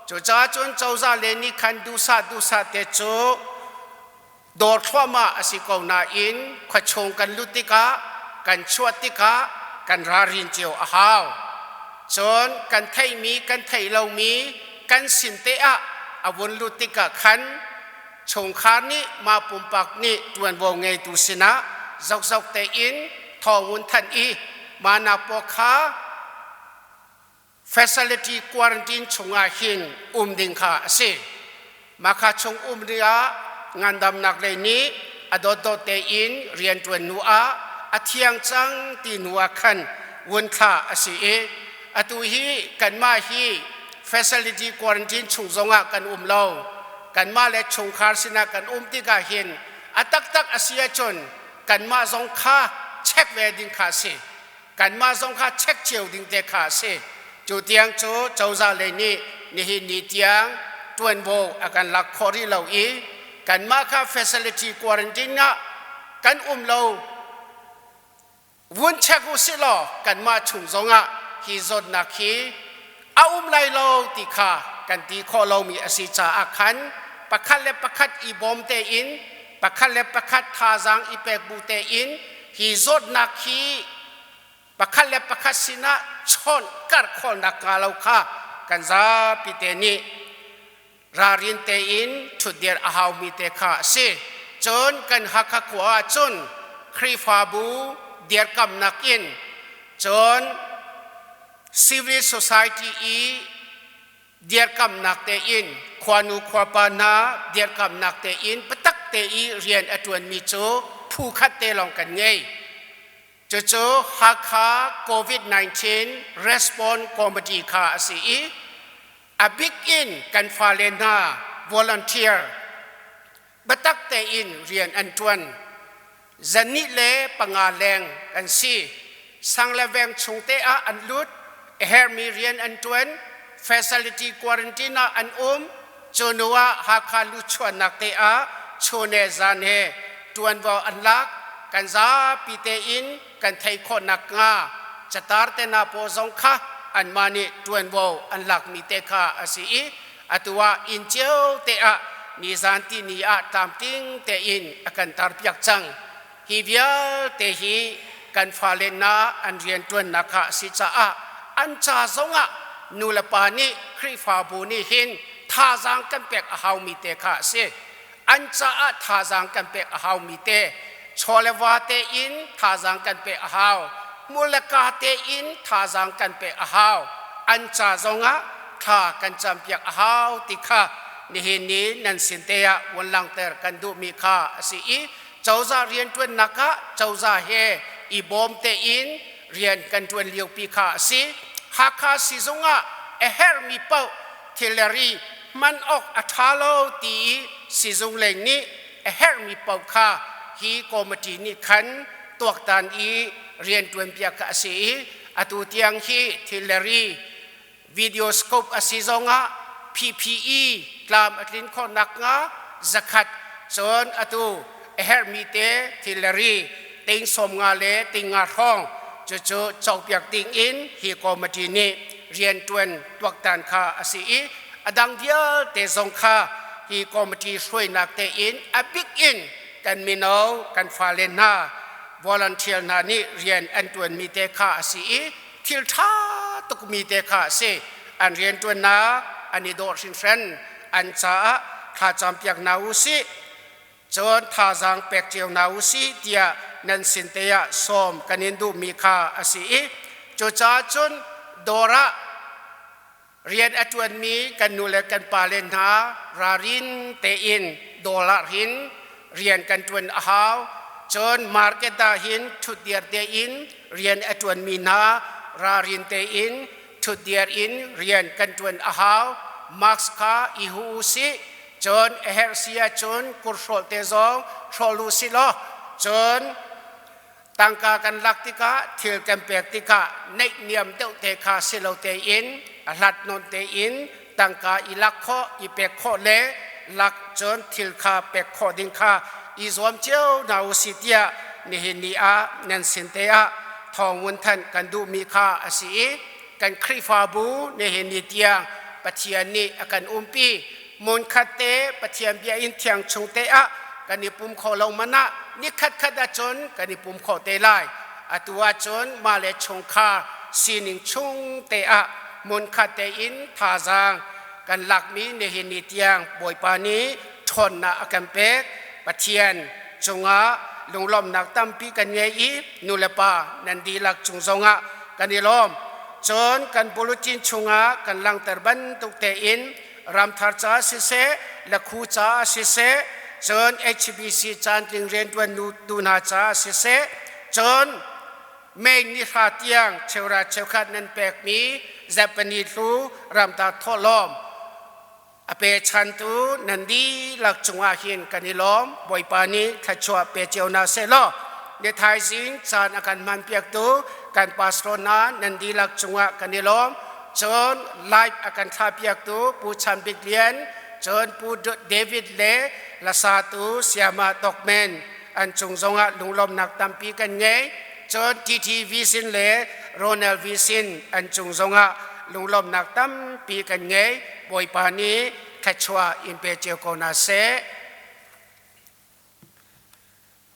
Cucaah cun cozah le nih khan duhsah duhsah te cu dawr thluahmah a si ko nain khuachung kan lut tikah kan chuah tikah kan ralrin cio a hau. Cun kan theihmi kan theih lomi kan sin te ah a vun lut tikah khan chungkhar nih mah pumpak nih ṭuanvo ngeitu sinah zokzok tein thawng thanh i mah paw kha facility quarantine chungah hin um ding kha a si. Mahka chung um ding ah ngandamnak lei nih a dawtdawt tein rianṭuan hnu ah a thiang cang ti hnu ah khan vun thlah a si i atu hi kanmah hi facility quarantine chung zongah kan um lo. Kanmah le chungkhar sinah kan um tikah hin a taktak a si ahcun kanmah zong kha check ve ding kha a si. Kanmah zong kha check cio ding te kha a si. Cu tiang cu cozah lei nih nihin ni tiang ṭuanvo a kan lak khawh rih lo i kanmah kha facility quarantine ah kan um lo vun check u sih law kanmah chung zongah hi zawtnak hi a um lai lo ti kha kan ti khawh lomi a si caah khan pakhat le pakhat i bawm tein pakhat le pakhat thazaang i pek bu tein hi zawtnak hi pakhat le pakhat sinah chawnh karh khawhnak hnga lo kha kan zapi te nih ralrin tein ṭhutdir a haumi te kha a si. Cun kan Hakha khua ah cun Khrihfabu dirkamnak in cun. Civil society i dirkamnak tein khuanu khuapa hna dirkamnak tein biatak te i rian a ṭuanmi cu phu khat te lawng kan ngei. Cucu Hakha COVID-19 Response Committee kha a si i a bik in kan fale hna volunteer biatak tein rian an ṭuan. Zannih le panga leng kan si. Sang le veng chung te ah an lut, a hermi rian an ṭuan, facility quarantine ah an um, cu hnu ah Hakha luchuahnak te ah chun he zan he ṭuanvo an lak. Kan zapi tein kan theih khawh nakhnga catar te hna pawl zong kha anmah nih ṭuanvo an lakmi te kha a si i atu ah inn cio te ah nizan tihni ah tlamtling tein a kan tarpiak cang. Hi vialte hi kan fale hna an rianṭuannak kha a si caah an ca zongah nulepa nih Khrihfabu nih hin thazaang kan pek a haumi te kha a si. An caah thazaang kan pek a haumi te, chaw le va tein thazaang kan pek a hau, hmur le ka tein thazaang kan pek a hau. An ca zongah thla kan campiak a hau ti kha nihin ni nan sin te ah vun langhter kan duhmi kha a si i cozah rianṭuannak ah cozah he i bawm tein rian kan ṭuan liopi kha a si. Hakha sizung ah a herhmi paoh thil le ri hman awk a ṭha lo ti i sizung lei nih a herhmi paoh kha hi committee nih khan tuaktan i rianṭuanpiak kha a si i atu tiang hi thil le ri video scope a si zongah PPE tlam a tlin khawh nakhnga zakhat cun atu a herhmi te thil le ri ting sawm nga le ting nga hrawng cucu cawkpiak ding in hi committee nih rianṭuan tuaktan kha a si i a dang vialte zong kha hi committee hruainak tein a bik in kan mino kan fale hna volunteer hna nih rian an ṭuanmi te kha a si i thil ṭha tukmi te kha a si. An rianṭuannak an i dawh hringhran. An caah thlacam piak hna u sih, cun thazaang pek cio hna u sih tiah nan sin te ah sawm kan in duhmi kha a si i cucaah cun dawr ah rian a ṭuanmi kan nu le kan pale hna ralrin tein dawr ah hin rian kan ṭuan a hau. Cun market ah hin ṭhutdir tein rian a ṭuanmi hna ralrin tein ṭhutdir in rian kan ṭuan a hau. Mask kha i huh u sih, cun a herh si ahcun kurhrawlh te zong hrawl u sih law cun tangka kan lak tikah thil kan pek tikah neihniam deuh te kha si lo tein a hlat nawn tein tangka i lak khawh i pek khawh le lak cun thil kha pek khawh ding kha i zuam cio hna u si tiah nihin ni ah nan sin te ah thawng vun thanh kan duhmi kha a si i kan Khrihfabu nihin ni tiang Pathian nih a kan umpi. Hmunkhat te Pathian bia in thiang chung te ah kan i pum kho lo man ah ni khat khat ahcun kan i pum kho te lai. Atu ahcun mah le chungkhar sining chung te ah hmunkhat tein thazaang kan lakmi nihin ni tiang Bawipa nih ṭhawnnak a kan pek. Pathian cungah lunglawmhnak tampi kan ngei i nulepa nan dihlak cung zongah kan i lawm. Cun kan bulletin chungah kan langhter bantuk tein ramthar ca siseh, lakhu ca siseh, cun HBC caantling rianṭuan tu hna ca siseh, cun May ni hra tiang cheura cheukhat nan pekmi Japanese hlu ramtar thawhlawm a pechantu nan dihlak cungah hin kan i lawm. Bawipa nih thluachuah pe cio hna seh law ni thaizing caan a kan hmanpiaktu kan pastor hna nan dihlak cungah kan i lawm. Cun live a kan thlahpiaktu Pu Chan Bik Lian, cun Pu David le lasatu Siama Tokmen an cung zongah lunglawmnak tampi kan ngei. Cun TT Visin le Ronald Visin an cung zongah lunglawmnak tampi kan ngei. Bawipa nih thluachuah in pe cio ko hna seh.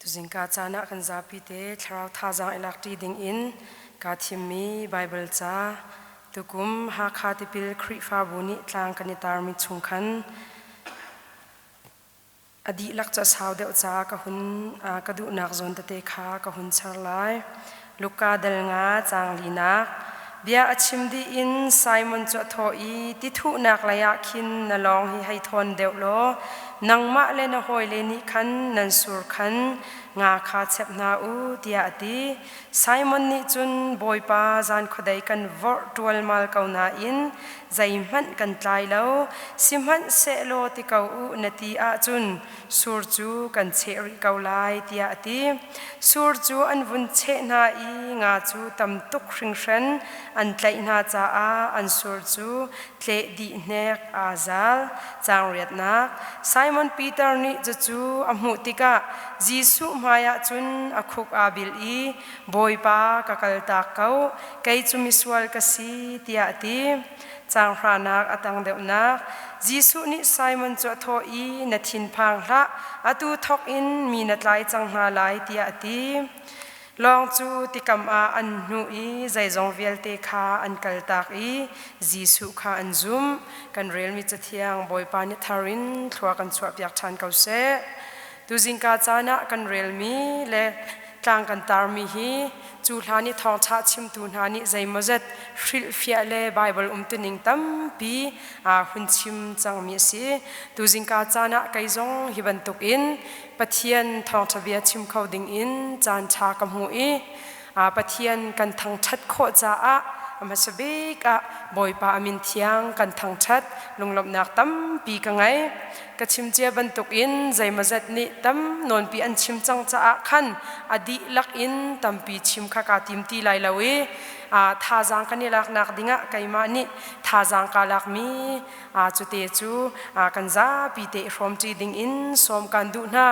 Tuzingka caan ah kan zapi te thlarau thazaang i lak ṭi ding in kaa thimmi Baibal ca tukum Hakha Tipil Khrihfabu nih tlang kan i tarmi chung khan A dihlak cu a sau deuh caah ka hun ka duhnak zawn tete kha ka hun char lai. Luka dal nga caang linak. Bia a chim dih in Simon cu a thawh i, Tithuhnak leiah khin na lawng hi hei thawn deuh law nangmah le na hawile nih khan nan sur khan nga kha chep hna u, tiah a ti. Simon nih cun, Bawipa, zan khuadei kan vorh ṭualmal ko nain zeihmanh kan tlai lo, sihmanhsehlaw ti ko u na ti ahcun sur cu kan cheh rih ko lai, tiah a ti. Sur cu an vun cheh hna i nga cu tam tuk hringhran an tlaih hna caah an sur cu tleh dih hnek aa zal. Caangriatnak Simon Peter nih cucu a hmuh tikah Jesuh hmaiah cun a khuk aa bil i, Bawipa, ka kaltak ko, kei cu misual ka si, tiah a ti. Caang hranak a tang deuhnak Jesuh nih Simon cu a thawh i, Na thinphang hlah, atu thawk in mi na tlai cang hna lai, tiah a ti. Lawng cu tikam ah an hnuh i zeizong vialte kha an kaltak i Jesuh kha an zumh. Kan relmi Cathiang Bawipa nih thar in thlua kan chuahpiak ṭhan ko seh. Tuzingka caan ah kan relmi le tlang kan tarmi hi cu hlan i thawngṭha chimtu hna nih zeimawzet hrilhfiah le Baibal umtuning tampi hun chim cangmi a si. Tuzingka caan ah kei zong hi bantukin Pathian thawngṭha bia chim kho dingin caan ṭha ka hmu i Pathian kan thangṭhat khawh caah a hmasa bik ah Bawipa a min thiang kan thangṭhat lunglawmhnak tampi ka ngei. Ka chim cia bantukin zeimawzat nih tam nawnpi an chim cang caah khan a dihlak in tampi chim kha kaa tim ti lai lo i thazaang kan i laknak dingah keimah nih thazaang kaa lakmi Cute cu kan zapi te i hrawmṭi dingin sawm kan duh hna.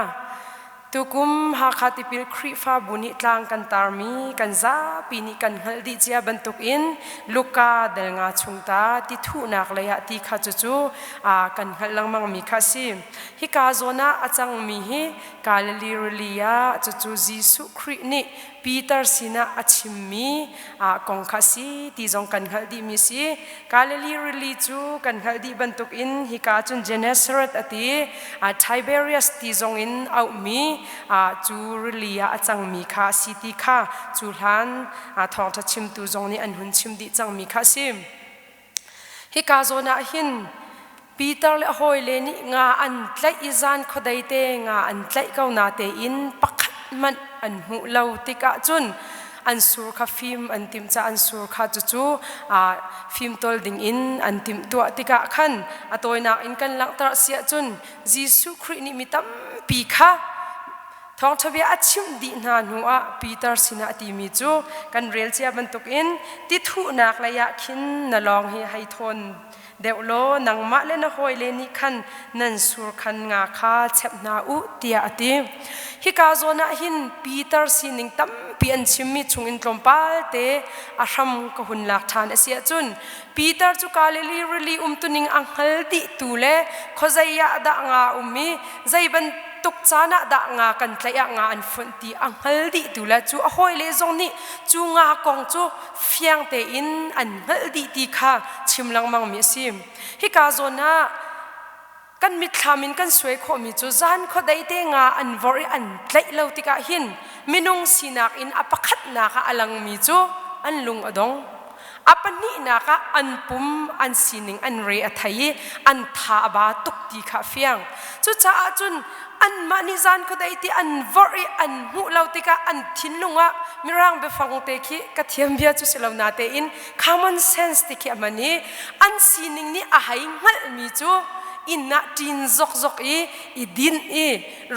Tukum Hakha Tipil Khrihfabu nih tlang kan tarmi kan zapi nih kan hngalh dih cia bantukin Luka dal nga chung ta ti thuhnak lei ah ti kha cucu kan hngalh lengmangmi kha a si. Hika zawn ah a cangmi hi Galilee rili ah cucu Jesuh Khrih nih Peter sinah a chimmi kong kha a si ti zong kan hngalh dihmi a si. Galilee rili cu kan hngalh dih bantukin hika cun Gennesaret a ti, Tiberias ti zong in auhmi cu rili ah a cangmi kha a si ti kha cu hlan thawngṭha chimtu zong nih an hun chim dih cangmi kha a si. Hika zawn ah hin Peter le a hawile nih nga an tlaih i zan khuadei te nga an tlaih ko na tein pakhat hmanh an hmuh lo tikah cun an sur kha fim an timh caah an sur kha cucu fimtawl dingin an timhtuah tikah khan a tawinak in kan langhter a si ahcun Jesuh Khrih nih mi tampi kha Thawngṭha bia a chimh dih hna hnuah Peter sinah a timi cu kan rel cia bantukin ti thuhnak lei ah khin na lawng hi hei thawn deuh law nangmah le na hawile nih khan nan sur khan nga kha chep hna u tiah a ti. Hika zawn ah hin Peter sining tampi an chimmi chungin tlawmpal te a hram ka hun lak ṭhan a si ahcun Peter cu Galilee rili umtuning a hngal dihtu le khuazei ah dah nga a um i zei bantuk caan ah dah nga kan tlaih ah nga an funh ti a hngal dihtu le cu a hawile zong nih cu nga kong cu fiang tein an hngalh dih ti kha chim lengmangmi a si. Hika zawn ah kan mitthlam in kan suai khawhmi cu zan khuadei te nga an vorh i an tlaih lo tikah hin minung sinak in a pakhatnak ah a langmi cu an lung a dong. A pahnihnak ah an pum an sining an re a thei i an tha a ba tuk ti kha a fiang. Cucaah cun anmah nih zan khuadei ti an vorh i an hmuh lo tikah an thinlung ah mirang biafang te khi ka thiam bia cu si lo natein common sense ti khi a hman i an sining nih a hei hngalhmi cu inn ah ṭin zokzok i i dinh i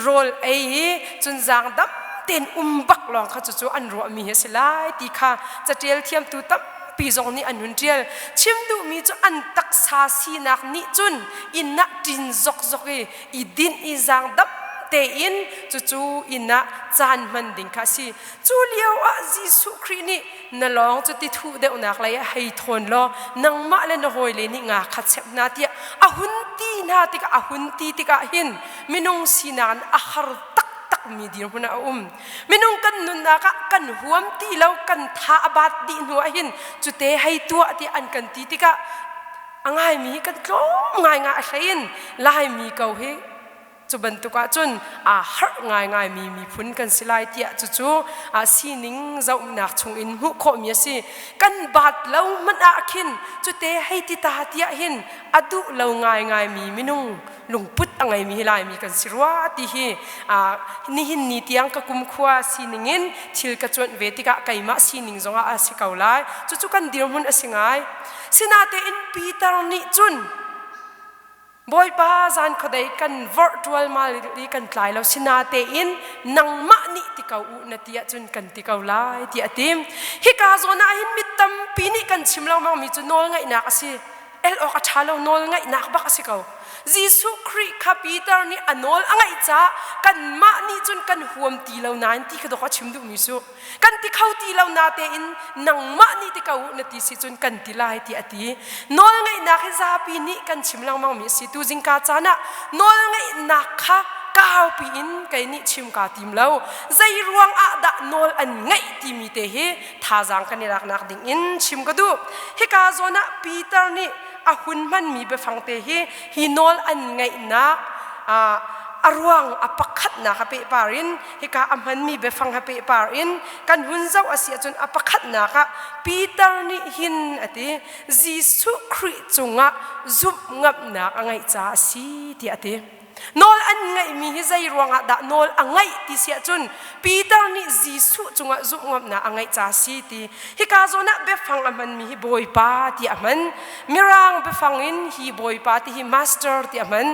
rawl ei i cun zaang dam tein um bak lawng kha cucu an ruahmi hi a si lai ti kha caṭial thiamtu tampi zong nih an hun ṭial. Chim duhmi cu an taksa sinak nih cun inn ah ṭin zokzok i i dinh i zaang dam tein cucu inn ah caan hman ding kha a si. Cu lio ah Jesuh Khrih nih na lawng cu ti thuh deuhnak lei ah hei thawn law nangmah le na hawile nih nga kha chep hna tiah a hun ti hna tikah a hun ti tikah hin minung sinak in a har taktak mi dirhmun ah a um. Minung kan nunnak ah kan huam ti lo kan tha a bat dih hnu ah hin cute hei tuah tiah an kan ti tikah a ngaimi hi kan tlawm ngaingai a hlei in Laimi ko hi. Cu bantuk ahcun aa harh ngaingaimi miphun kan si lai tiah cucu sining zohnak chungin hmuh khawhmi a si. Kan baat lo hmanh ah khin cute hei ti ta tiah hin a duh lo ngaingaimi minung lungput a ngeimi hi Laimi kan si rua ti hi nihin ni tiang ka kumkhua sining in thil ka cuanh ve tikah keimah sining zongah a si ko lai. Cucu kan dirhmun a si ngai. Sinatein Peter nih cun Bawipa zan khuadei kan vorh ṭualmal i kan tlai lo sinatein nangmah nih ti ko u na ti ahcun kan ti ko lai tiah a ti. Hika zawn ah hin mi tampi nih kan chim lengmangmi cu nawlngaihnak a si. El awk a ṭha lo nawlngaihnak bak a si ko. Jesuh Khrih kha Peter nih a nawl a ngaih caah kanmah nih cun kan huam ti lo nain ti kha dawk a chim duhmi cu. Kan ti kho ti lo natein nangmah nih ti ko u na ti si cun kan ti lai ti a ti. Nawlngaihnak hi zapi nih kan chim lengmangmi a si. Tu zingka caan ah nawlngaihnak kha kaupi in kei nih chim kaa tim lo. Zei ruang ah dah nawl an ngaih timi te hi thazaang kan i laknak ding in chim ka duh. Hika zawn ah Peter nih a hun hmanmi biafang te hi hi nawl an ngaihnak a ruang a pakhatnak a pehpar in hika a hmanmi biafang ha pehpar in kan hun zoh a si ahcun a pakhatnak ah Peter nih hin a ti Jesuh Khrih cungah zumh ngamnak a ngeih caah a si tiah a ti. Nawl an ngeihmi hi zei ruangah dah nawl a ngeih ti si ahcun Peter nih Jesuh cungah zumh ngamnak a ngeih caah a si ti. Hika zawn ah biafang a hmanmi hi Bawipa ti a hman. Mirang biafang in hi Bawipa ti hi Master ti a hman.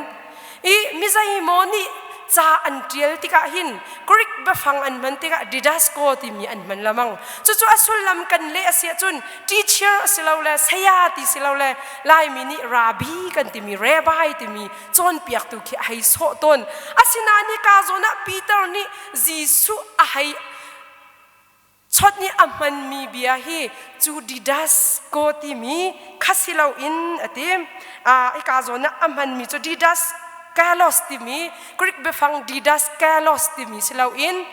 I mizeimaw nih ca an ṭial tikah hin Greek biafang an hman tikah didasko timi an hman lamang. Cucu a sullam kan leh a si ahcun teacher a si lo le saya ti si lo le Laimi nih rabbi kan timi rabbi timi cawnpiaktu khi a hei sawh tawn. Asinain hika zawn ah Peter nih Jesuh a hei Chawt nih a hmanmi bia hi cu Didas ko timi kha si loin a ti. Hika zawn ah a hmanmi cu Didas kalos timi Greek biafang Didas kalos timi si loin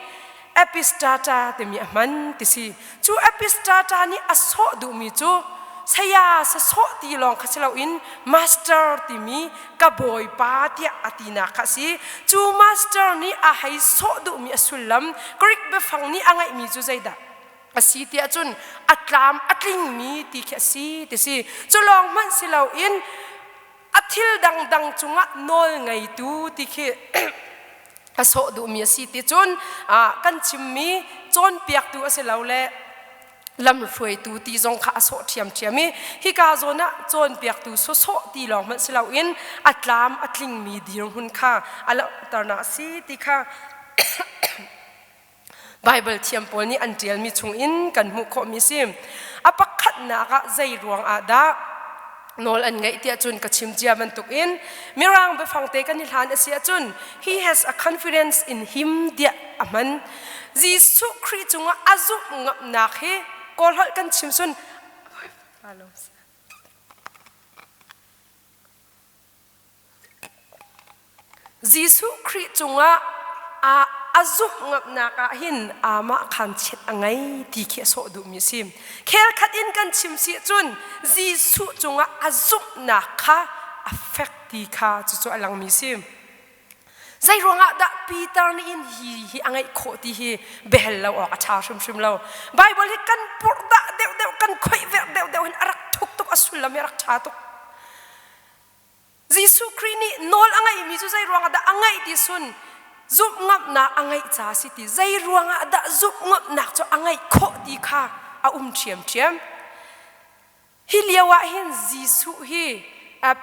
epistata timi a hman ti si. Cu epistata nih a sawh duhmi cu saya sasawh ti lawng kha si loin master timi ka bawipa tiah a tinak kha a si. Cu master nih a hei sawh duhmi a sullam Greek biafang nih a ngeihmi cu zeidah a si tiah cun a tlam a tlingmi ti khi a si ti si. Cu lawng hmanh si loin a thil dangdang cungah nawl ngeitu ti khi a sawh duhmi a si ti cun kan chimmi cawnpiaktu a si lo le lamhruaitu ti zong kha a sawh ṭhiamṭhiam i hika zawn ah cawnpiaktu sawsawh ti lawng hmanh si loin a tlam a tlingmi dirhmun kha a langhternak a si ti kha Baibal thiam pawl nih an ṭialmi chungin kan hmuh khawhmi a si. A pakhatnak ah zei ruang ah dah nawl an ngeih tiah cun ka chim cia bantukin Mirang biafang te kan i hlan a si ahcun he has a confidence in him tiah a hman. Jesuh Khrih cungah a zumh ngamnak hi Kawl holh kan chim sun Jesuh Khrih cungah a a zumh ngamnak ah hin amah khan chiat a ngei ti khi a sawh duhmi a si. Khel khat in kan chim si cun Jesuh cungah a zumhnak kha a fek ti kha cucu a langmi si. Zei ruangah dah Peter nih in hi hi a ngeih khawh ti hi behel lo awk a ṭha hrimhrim lo. Bible hi kan purhdah deuhdeuh kan khoih verh deuhdeuh hin a rak thuk tuk a sullam hi a rak ṭha tuk. Jesuh Khrih nih nawl a ngeihmi cu zei ruangah dah a ngeih ti sun zumh ngamnak a ngeih ca si ti zei ruangah dah zumh ngamnak cu a ngeih khawh ti kha a um ṭhiamṭhiam. Hi lio ah hin Jesuh hi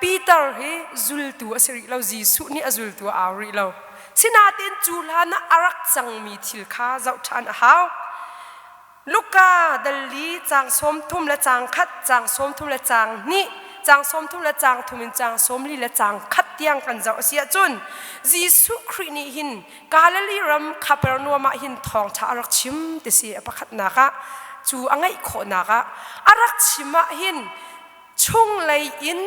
Peter hi zultu a si rih lo Jesuh nih a zultu a au rih lo. Sinain cu hlan ah a rak cangmi thil kha zoh ṭhan a hau. Luka dal li caang 30 le caang khat, caang 30 le caang hnih, caang 30 le caang thum in caang 40 le caang khat tiang kan zoh a si ahcun Jesuh Khrih nih hin Galilee ram Kapernaum ah hin thawngṭha a rak chim ti si a pakhatnak ah cu a ngeih khawhnak ah a rak chim ah hin chunglei in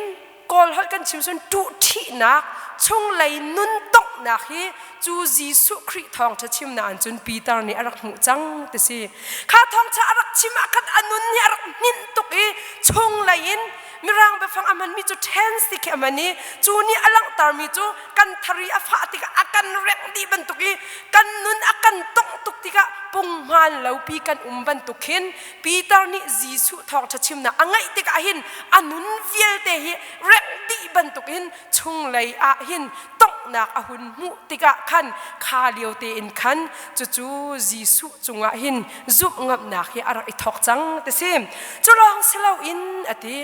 Kawl holh kan chim cun ṭuhṭhihnak chunglei nun donghnak hi cu Jesuh Khrih thawngṭha chimnak an cun Peter nih a rak hmuh cang ti si. Kha thawngṭha a rak chim ah khan a nun hi a rak hninh tuk i chunglei in Mirang biafang a hmanmi cu tense ti khi a hman i cu nih a langhtermi cu kan thari a fah tikah a kan rengh dih bantuk i kan nun a kan tongh tuk tikah punghman lopi kan um bantuk khin Peter nih Jesuh thawngṭha chimnak a ngaih tikah hin a nun vialte hi rengh dih bantukin chunglei ah hin tonghnak a hun hmuh tikah khan kha lio tein khan cucu Jesuh cungah hin zumh ngamnak hi a rak i thawk cang ti si. Cu lawng si loin a ti.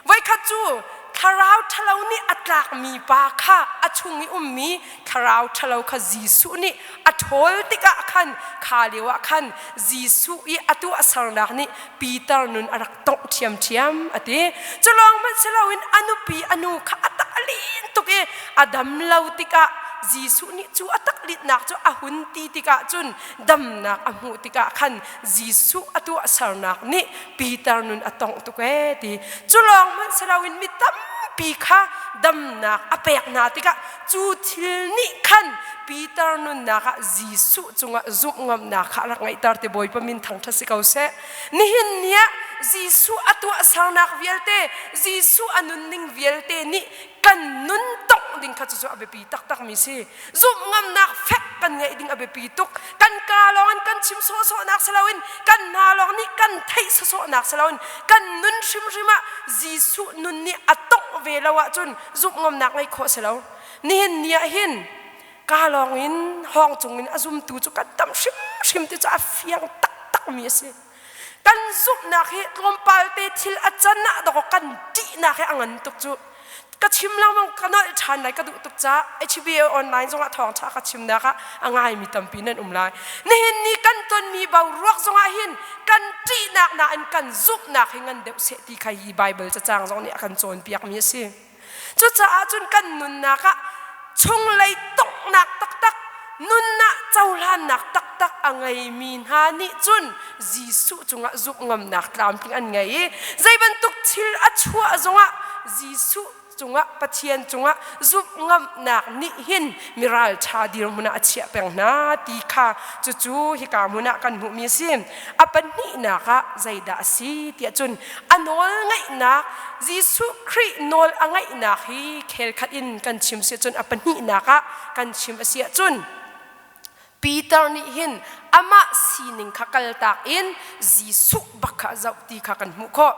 Voikhat cu thlarau ṭhalo nih a tlakmi pa kha a chung i ummi thlarau ṭhalo kha Jesuh nih a ṭhawl tikah khan kha lio ah khan Jesuh i a tuahsernak nih Peter nun a rak tongh ṭhiamṭhiam a ti. Cu lawng hmanh si loin a nupi a nu kha a tak a lin tuk i a dam lo tikah Jesuh nih cu a taklitnak cu a hun ti tikah cun damnak a hmuh tikah khan Jesuh a tuahsernak nih Peter nun a tongh tuk ee ti. Cu lawng hmanh si loin mi tampi kha damnak a pek hna tikah cu thil nih khan Peter nunnak ah Jesuh cungah zumh ngamnak kha a rak ngeihter ti Bawipa min thangṭhat si ko seh. Nihin ni ah Jesuh a tuahsernak vialte, Jesuh a nunning vialte nih kan nun tongh ding kha cucu a biapi taktakmi si. Zumh ngamnak fek kan ngeih ding a biapi tuk. Kan kaa lawng in kan chim sawhsawhnak si loin kan hna lawng nih kan theih sawhsawhnak si loin kan nun hrimhrim ah Jesuh nun nih a tongh ve lo ahcun zumh ngamnak ngeih khawh si lo. Nihin ni ah hin kaa lawng in hawng cung in a zumtu cu kan tam hrimhrim ti cu a fiang taktakmi a si. Kan zumhnak hi tlawmpal te thil a can ah dawk kan ṭihnak hi a ngan tuk cu. Ka chim lengmang ka nolh ṭhan lai ka duh tuk caah HBO online zongah thawngṭha ka chimnak ah a ngaimi tampi nan um lai. Nihin ni kan tonmi boruak zongah hin kan ṭihnak nain kan zumhnak hi ngan deuh seh ti kha hi Baibal cacang zong nih a kan cawnpiakmi a si. Cucaah cun kan nunnak ah chunglei tonghnak taktak, nunnak cohlannak taktak a ngeimi hna nih cun Jesuh cungah zumh ngamnak tlamtling an ngei i zei bantuk thil a chuah zongah Jesuh cungah Pathian cungah zumh ngamnak nih hin miralṭha dirhmun ah a chiah peng hna ti kha cucu hika hmun ah kan hmuhmi a si. A pahnihnak ah zeidah a si tiah cun a nawl ngaihnak Jesuh Khrih nawl a ngaihnak hi khel khat in kan chim si cun a pahnihnak ah kan chim a si ahcun Peter nih hin amah sining kha kaltak in Jesuh bak kha zoh ti kha kan hmuh khawh.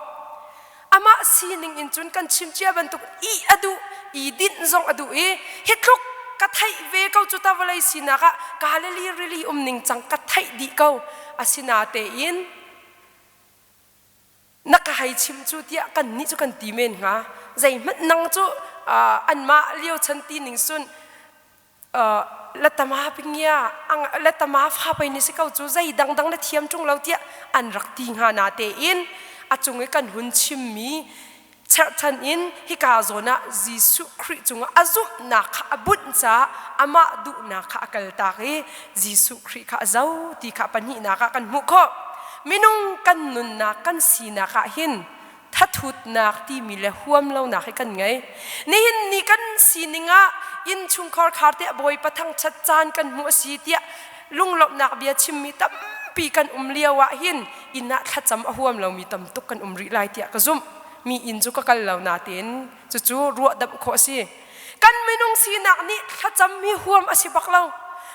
Amah sining in cun kan chim cia bantuk i a duh, i dinh zong a duh i hi tluk ka theih ve ko cu ta vawlei sinak ah Galilee rili um ning cang ka theih dih ko. Asinatein na ka hei chim cu tiah kan nih cu kan ti men hnga. Zeihmanh nang cu anmah lio chan ti ning sun latama pingia latama fa pei ni si ko cu zei dangdang na thiam ṭung lo tiah an rak ti hnga na tein a cung i kan hun chimmi cherhchan in hika zawn ah Jesuh Khrih cungah a zumhnak kha a bunh caah amah duhnak kha a kaltak i Jesuh Khrih kha a zo ti kha pahnihnak ah kan hmuh khawh. Minung kan nunnak kan sinak ah hin thathutnak timi le huam lonak hi kan ngei. Nihin ni kan sining ah innchungkhar khar tiah Bawipa thangṭhat caan kan hmuh a si tiah lunglawmhnak bia chimmi tampi kan um lio ah hin inn ah thlacam a huam lomi tam tuk kan um rih lai tiah ka zumh. Mi inn cu ka kal lo natein cucu ruahdamh khawh a si. Kan minung sinak nih thlacam hi huam a si bak lo.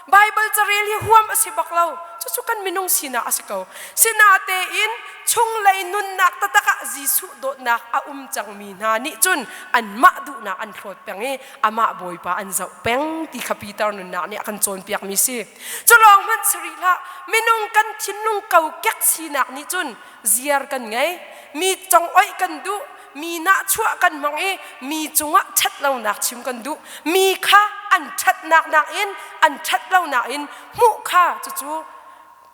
Baibal carel hi huam a si bak lo. Cucu kan minung sinak a si ko. Sinatein chunglei nunnak taktak ah Jesuh dawtnak a um cangmi hna nih cun anmah duhnak an hlawt peng i amah Bawipa an zoh peng ti kha Peter nunnak nih a kan cawnpiakmi si. Cu lawng hmanh si rih hlah, minung kan thinlung kokek sinak nih cun ziar kan ngei, mi congoih kan duh, mi nahchuah kan hmang i mi cungah ṭhatlonak chim kan duh. Mi kha an ṭhatnak nakin an ṭhatlonak in hmuh kha cucu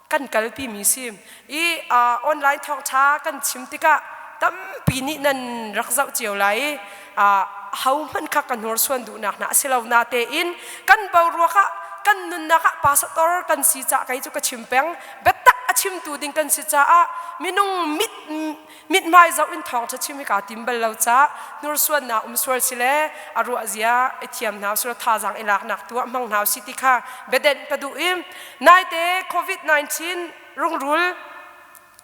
kan kalpimi si. I online thawngṭha kan chim tikah tampi nih nan rak zoh cio lai i hohmanh kha ka hnursuan duhnak hna a si lo natein kan boruak ah kan nunnak ah pastor kan si cah kei cu ka chim peng biatak a chimtu ding kan si caah minung mit mithmai zoh in thawngṭha chim hi kaa tim bal lo caah hnursuannak um sual si le a ruah zia i thiam hna usih thazaang i laknak tu ah hmang hna usih ti kha biadenh ka duh i naite COVID-19 rungrul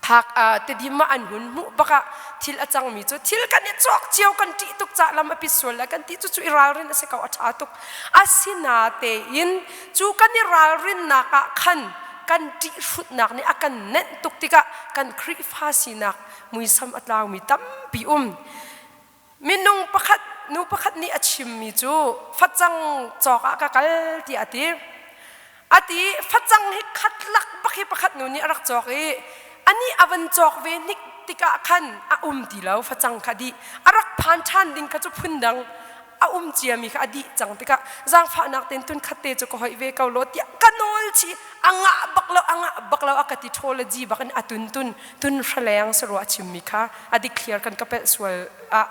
Hak Tedim ah an hun hmuh bak ah thil a cangmi cu thil kan i cawk cio, kan ṭih tuk cah lam a pit sual lai kan ti cu cu i ralrin a si ko, a ṭha tuk. Asinatein cu kan i ralrinnak ah khan kan ṭih hrutnak nih a kan nenh tuk tikah kan Khrihfa sinak muisam a tlaumi tampi um. Minung pakhat, nu pakhat nih a chimmi cu facang cawk ah ka kal tiah a ti. A ti facang hi khatlak bak hi pakhat nu nih a rak cawk i anih a van cawk ve hnik tikah khan a um ti lo, facang kha dih. A rak phan ṭhan ding kha cu phundang, a um ciami kha a dih cang tikah zaangfahnak tein tun khat te cu ka hoih ve ko law tiah ka nawl chih. A ngah bak lo, a ngah bak lo, a ka ti ṭhawlaji bak in a tun tun tun hraleng sarua a chimmi kha a dikthliar kan ka pelh sual ah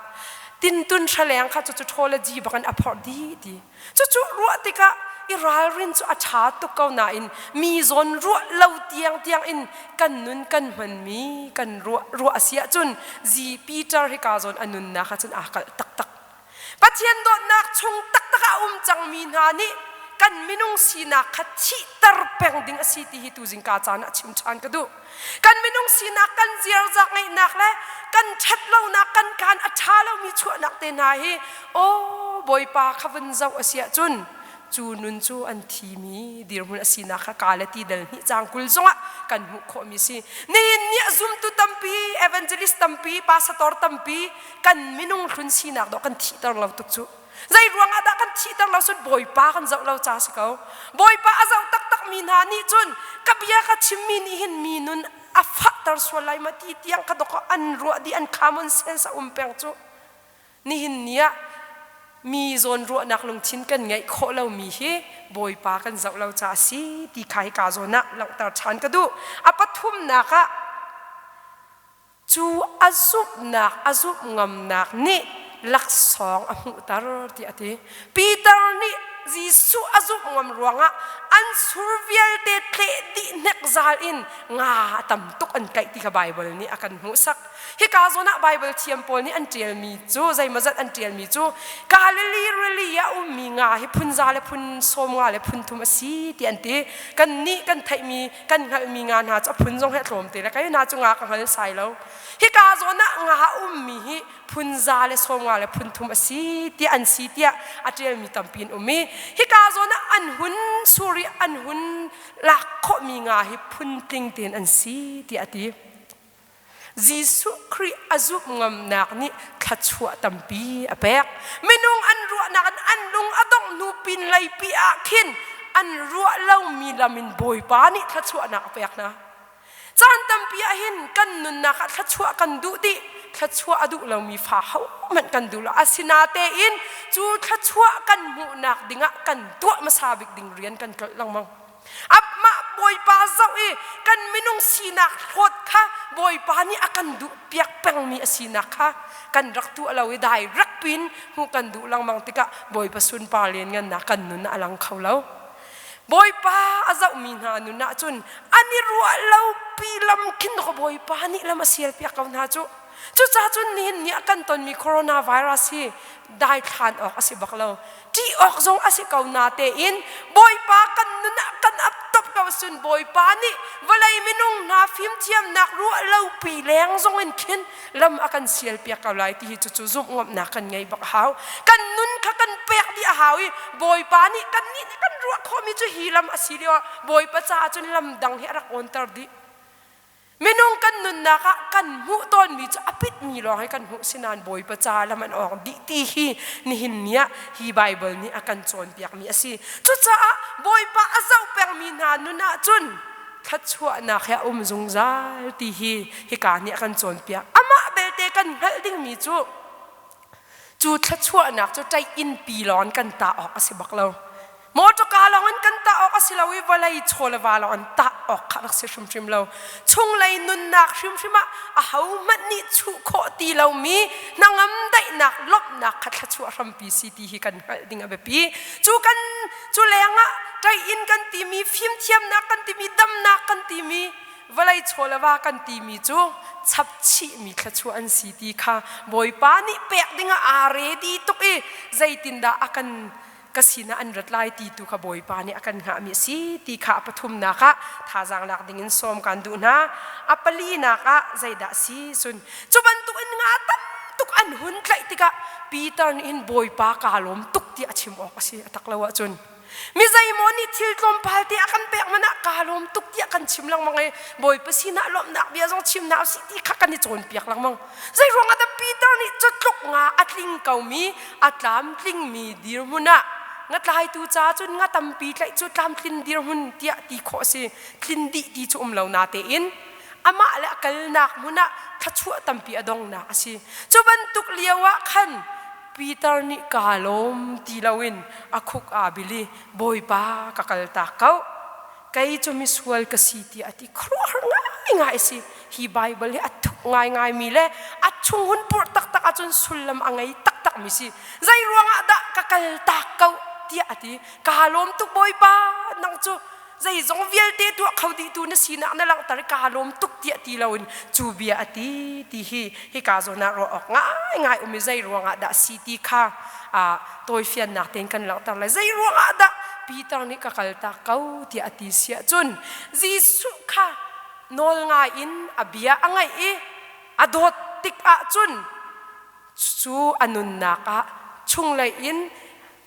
tintun hraleng kha cucu ṭhawlaji bak in a phorh dih ti. Cucu ruah tikah i ralrin cu a ṭha tuk ko nain mi zawn ruah lo tiang tiang in kan nun kan hmanmi kan ruah ruah a si ahcun zi Peter hika zawn a nunnak ah cun aa kalh taktak. Pathian dawtnak chung taktak ah a um cangmi hna nih kan minung sinak kha thihter peng ding a si ti hi tuzing ka caan ah chim ṭhan ka duh. Kan minung sinak, kan ziarza ngeihnak le kan ṭhatlonak, kan kaan a ṭha lomi chuahnak te hna hi aw Bawipa kha vun zoh a si ahcun cu nun cu an thimi dirhmun a sinak kha ka le ti dal hnih caang 20 zongah kan hmuh khawhmi si. Nihin ni a zumtu tampi, evangelist tampi, pastor tampi kan minung hlun sinak dawh kan thihter lo tuk cu. Zei ruang ah dah kan thihter lo cun Bawipa kan zoh lo ca si ko. Bawipa a zoh taktak mi hna nih cun ka bia ka chimmi nih hin mi nun a fahter sual lai ma ti tiang ka dok an ruah dih, an common sense a um peng cu. Nihin ni ah mi zawn ruahnak lungthin kan ngeih khawh lomi hi Bawipa kan zoh lo ca a si ti kha hika zawn ah langhter ṭhan ka duh. A pathumnak ah cu a zumhnak, a zumh ngamnak nih laksawng a hmuhter tiah a ti. Peter nih Jesuh a zumh ngam ruangah an sur vialte tleh dih hnek zal in nga a tam tuk an tlaih ti kha Baibal nih a kan hmuhsak. Hika zawn ah Baibal thiam pawl nih an ṭialmi cu zeimawzat an ṭialmi cu Galilee rili ah ummi nga hi phun za le phun 50 le phun thum a si ti an ti. Kannih kan theihmi, kan hngalhmi nga hna cu a phun zong hi a tlawm te le kei hna cu nga ka hngal sai lo. Hika zawn ah nga a ummi hi phun za le 50 le phun thum a si ti an si tiah a ṭialmi tampi an um i hika zawn ah an hun sur i an hun lak khawhmi nga hi phun tling tein an si tiah a ti. Jesuh Khrih a zumh ngamnak nih thluachuah tampi a pek. Minung an ruahnak in an lung a dongh hnu pin lei pi ah khin an ruah lomi lam in Bawipa nih thluachuahnak a pek hna. Caan tampi ah hin kan nunnak ah thluachuah kan duh dih. Thluachuah a duh lomi fa hohmanh kan duh lo. Asinatein cu thluachuah kan hmuhnak dingah kan tuah hmasa bik ding rian kan tlolh lengmang. Amah Bawipa zoh i kan minung sinak hlawt kha Bawipa nih a kan duh piak pengmi a sinak kha kan rak tuah lo i dai rak pin hmuh kan duh lengmang tikah Bawipa sunpar lianngannak kan nun ah a lang kho lo. Bawipa a zohmi hna nun ah cun an i ruah lo pi lam khin ka Bawipa nih lam a sial piak ko hna cu. Cucaah cun nihin ni ah kan tonmi coronavirus hi daithlan awk a si bak lo. Ṭih awk zong a si ko natein Bawipa kan nun ah kan ap top ko cun Bawipa nih vawlei minung hna fimthiamnak ruah lopi leng zong in khin lam a kan sial piak ko lai ti hi cucu zumh ngamnak kan ngei bak a hau. Kan nun kha kan pek dih a hau i Bawipa nih kan nih nih kan ruah khawhmi cu hi lam a si lio ah Bawipa caah cun lam dang hi a rak awnter dih. Minung kan nunnak ah kan hmuh tawnmi cu a pitmi lawng hi kan hmuh, sinain Bawipa ca lam an awng dih ti hi nihin ni ah hi Baibal nih a kan cawnpiakmi a si. Cucaah Bawipa a zoh pengmi hna nun ah cun thluachuahnak he a um zungzal ti hi hika nih a kan cawnpiak. Amah belte kan hngalh dingmi cu cu thluachuahnak cu ṭaih innpi lawng in kan tah awk a si bak lo. Mawṭawka lawng in kan tah awk a si lo i vawlei chaw le va lawng in tah awk kha rak si hrimhrim lo. Chunglei nunnak hrimhrim ah ahohmanh nih chuh khawh ti lomi hnangam daihnak lawmhnak kha thluachuah hrampi si ti hi kan hngalh ding a biapi. Cu kan cu lengah ṭaih inn kan timi, fimthiamnak kan timi, damnak kan timi, vawlei chaw le va kan timi cu chapchihmi thluachuah an si ti kha Bawipa nih pek dingah aa ready tuk i zeitindah a kan Ka sinah an rat lai ti tu kha Bawipa nih a kan hngahmi a si ti kha a pathumnak ah thazaang lak dingin sawm kan duh hna. A palinak ah zeidah si cun cu bantukin nga tam tuk an hun tlaih tikah Peter nih hin Bawipa kaa lawm tuk tiah a chim awk a si a tak lo ahcun. Mi zeimaw nih thil tlawmpal te a kan pek man ah kaa lawm tuk tiah kan chim lengmang i Bawipa sinah lawmhnak bia zong chim hna usih ti kha kan i cawnpiak lengmang. Zei ruangah dah Peter nih cu tluk nga a tling komi a tlamtlingmi dirhmun ah ngatlaitu ca cun nga tampi tlaih cu tlamtlin dirhmun tiah ti khawh a si. Tlin dih ti cu um lo natein amah le a kalnak hmun ah thluachuah tampi a dongnak a si. Cu bantuk lio ah khan Peter nih kaa lawm ti loin a khuk aa bil i Bawipa ka kaltak ko. Kei cu misual ka si tiah a ti. Khuaruahhar ngaingai a si. Hi Baibal hi a thuk ngaingaimi le a chung hun purh taktak ahcun sullam a ngei taktakmi si. Zei ruangah dah ka kaltak ko tiah a ti. Kaa lawm tuk Bawipa, nang cu zeizong vialte tuah kho dihtu na sinak na langhter i kaa lawm tuk tiah ti loin cu bia a ti ti hi hika zawn ah ruah awk ngaingai um i zei ruangah dah si ti kha tawifiannak tein kan langhter lai. Zei ruangah dah Peter nih ka kaltak ko tiah a ti si ahcun Jesuh kha nawl ngai in a bia a ngaih i a dawt tik ahcun cu a nunnak ah chunglei in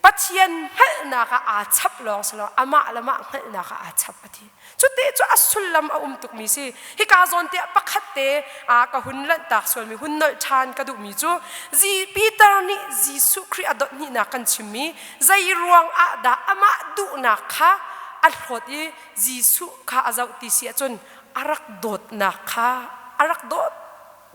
Pathian hngalhnak ah aa chap lawng si lo amah le mah hngalhnak ah aa chap a ti. Cute cu a sullam a um tukmi si. Hika zawn te ah pakhat te ka hun lanhtak sualmi hun nolh ṭhan ka duhmi cu Peter nih Jesuh Khrih a dawt hnihnak kan chimmi zei ruang ah dah amah duhnak kha a hlawt i Jesuh kha a zoh ti si ahcun a rak dawtnak kha a rak dawt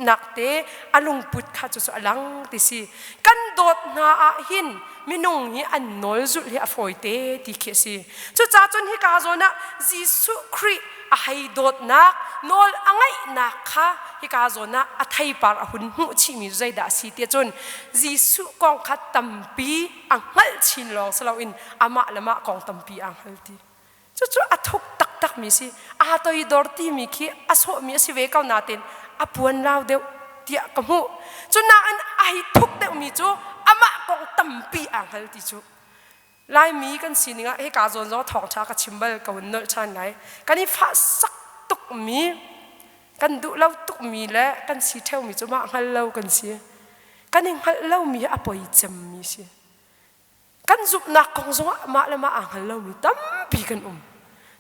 nak te a lungput kha cu cu a lang ti si. Kan dawt hna ah hin minung hi an nawl zulh hi a fawi te ti khi a si. Cucaah cun hika zawn ah Jesuh Khrih a hei dawtnak nawl a ngaihnak kha hika zawn ah a theipar a hun hmuh chihmi cu zeidah a si tiah cun Jesuh kong kha tampi a hngalh chin lawng si loin amah le mah kong tampi aa hngal ti. Cucu a thuk taktakmi si. Aa toidor timi khi a sawhmi a si ve ko nain a puan lau deuh tiah ka hmuh. Cu nain ai thuk deuhmi cu amah kong tampi aa hngal ti cu. Laimi kan sining ah hika zawn zong thawngṭha ka chim bal ka hun nolh ṭhan lai. Kan i fahsak tukmi, kan duh lo tukmi le kan si ṭheumi cu mah hngal lo kan si. Kan i hngalh lomi hi a poi cemmi si. Kan zumhnak kong zongah mah le mah aa hngal lomi tampi kan um.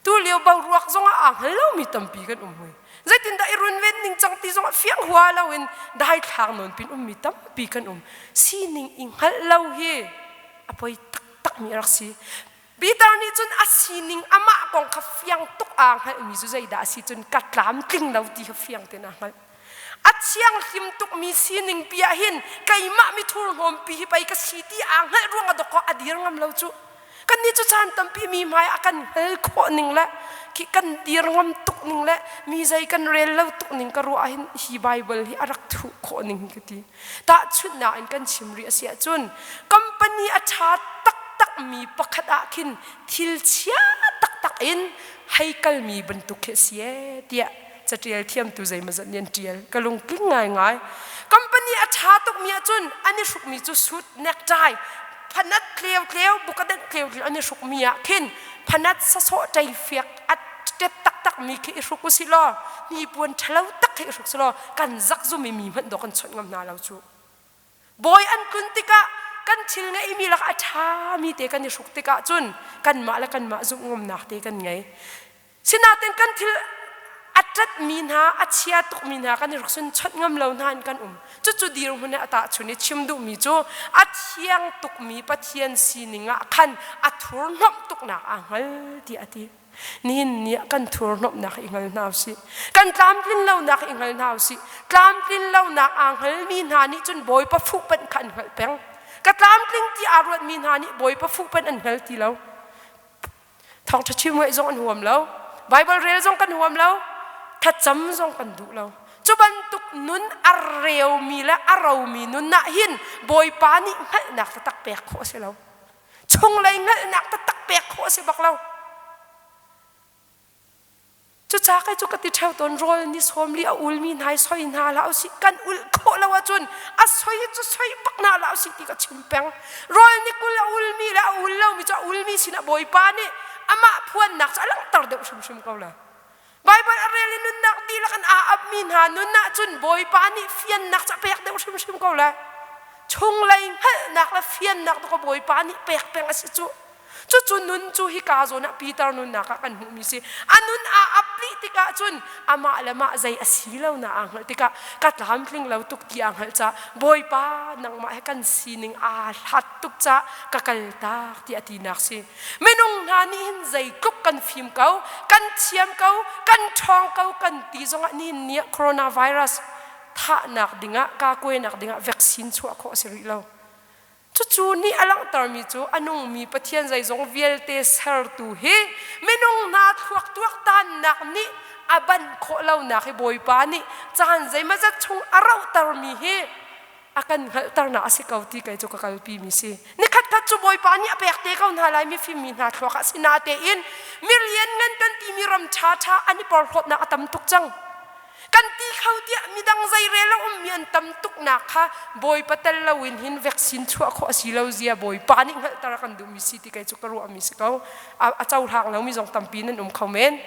Tu lio boruak zongah aa hngal lomi tampi kan um hui. Zeitindah i runven ning cang ti zongah fiang hua loin daithlang nawn pin ummi tampi kan um. Sining i hngalh lo hi a poi taktakmi a rak si. Peter nih cun a sining amah kong kha fiang tuk aa hngalhmi cu zeidah a si cun ka tlamtling lo ti kha fiang tein aa hngalh. A thianghlim tukmi sining pi ah hin keimah mithur hnawmpi hi pei ka si ti aa hngalh ruang a dawk a dir ngam lo cu. Kannih cu caan tampi mi hmai a kan hngal khawh ning le khi kan dir ngam tuk ning le mi zei kan rel lo tuk ning ka ruah hin hi Bible hi a rak thuh khawh ning hi ka ti. Tahchunhnak in kan chim rih a si ahcun company a ṭha taktak mi pakhat ah khin thil chia taktak in hei kalmi bantuk khi a si ee tiah catial thiamtu zeimawzat nih an ṭial. Ka lungtling ngaingai. Company a ṭha tukmi ahcun an i hrukmi cu suit, necktie, phanat tleu tleu, bukadenh tleu tleu an i hrukmi ah khin phanat sasawh ṭei fiak a ṭet taktakmi khi i hruk usih law hnipuan ṭhalo tak khi i hruk si law kan zakzum i mi hmanh dawh kan chawnh ngam hna lo cu. Bawi an tlun tikah kan thil ngeihmi lak a ṭhami te kan i hruk tikah cun kanmah le kanmah zumh ngamnak te kan ngei. Sinain kan thil a ṭatmi hna, a chia tukmi hna kan i rak sun chawnh ngam lo hna in kan um. Cucu dirhmun he a tahchun i chim duhmi cu a thiang tukmi Pathian sining ah khan a thurhnawmh tuknak aa hngal tiah a ti. Nihin ni ah kan thurhnawmhnak i hngal hna usih. Kan tlamtlin lonak i hngal hna usih. Tlamtlin lonak aa hngalmi hna nih cun Bawipa fuhpanh kha an hngalh peng. Ka tlamtling ti aa ruatmi hna nih Bawipa fuhpanh an hngal ti lo. Thawngṭha chim ngaih zong an huam lo. Bible rel zong kan huam lo. Thlacam zong kan duh lo. Cu bantuk nun a reumi le a romi nun ah hin Bawipa nih hngalhnak taktak pek khawh a si lo. Chunglei hngalhnak taktak pek khawh a si bak lo. Cucaah kei cu ka ti ṭheo tawn rawl ni 40 a ulmi hna hi soi hna hlah usih kan ulh khawh lo ahcun a soi cu soi bak hna hlah usih ti ka chim peng. Rawl ni 20 a ul. ulmi le a ul lomi cu a ulmi sinah Bawipa nih amah phuannak cu a langhter deuh hrimhrim ko lai. Baibal a rel i nunnak dihlak in aa apmi hna nun ahcun Bawipa nih fiannak cu a pek deuh hrimhrim ko lai. Chunglei hngalhnak le fiannak tu ka Bawipa nih pek peng a si cu. Cucu nun cu hika zawn ah Peter nunnak ah kan hmuhmi si. A nun aa ap dih tikah cun amah le mah zei a si lo na aa hngalh tikah ka tlamtling lo tuk ti aa hngalh caah Bawipa nangmah he kan sining aa hlat tuk caah ka kal tak ti a tinak si. Minung hna nih hin zeitluk kan fim ko, kan thiam ko, kan ṭhawng ko kan ti zongah nihin ni ah coronavirus thahnak dingah kakuainak dingah vaccine chuah khawh a si rih lo. Cucu nih a langhtermi cu a nungmi Pathian zeizong vialte sertu hi minung hna thluak tuaktannak nih a banh khawh lonak hi Bawipa nih caan zeimawzat chung a rohtermi hi a kan hngalhternak a si ko ti kei cu ka kalpi mi si. Nikhat khat cu Bawipa nih a pek te ko hna lai mifim mi hna thluak ah sinatein mi lianngan kan timi ram ṭhaṭha an i porhlawtnak a tam tuk cang. Kan ti kho tiah midang zeirel a ummi an tam tuknak kha Bawipa tel loin hin vaccine chuah khawh a si lo zia Bawipa nih hngalhter a kan duhmi si ti kei cu ka ruahmi si ko. A cohlang lomi zong tampi nan um kho men.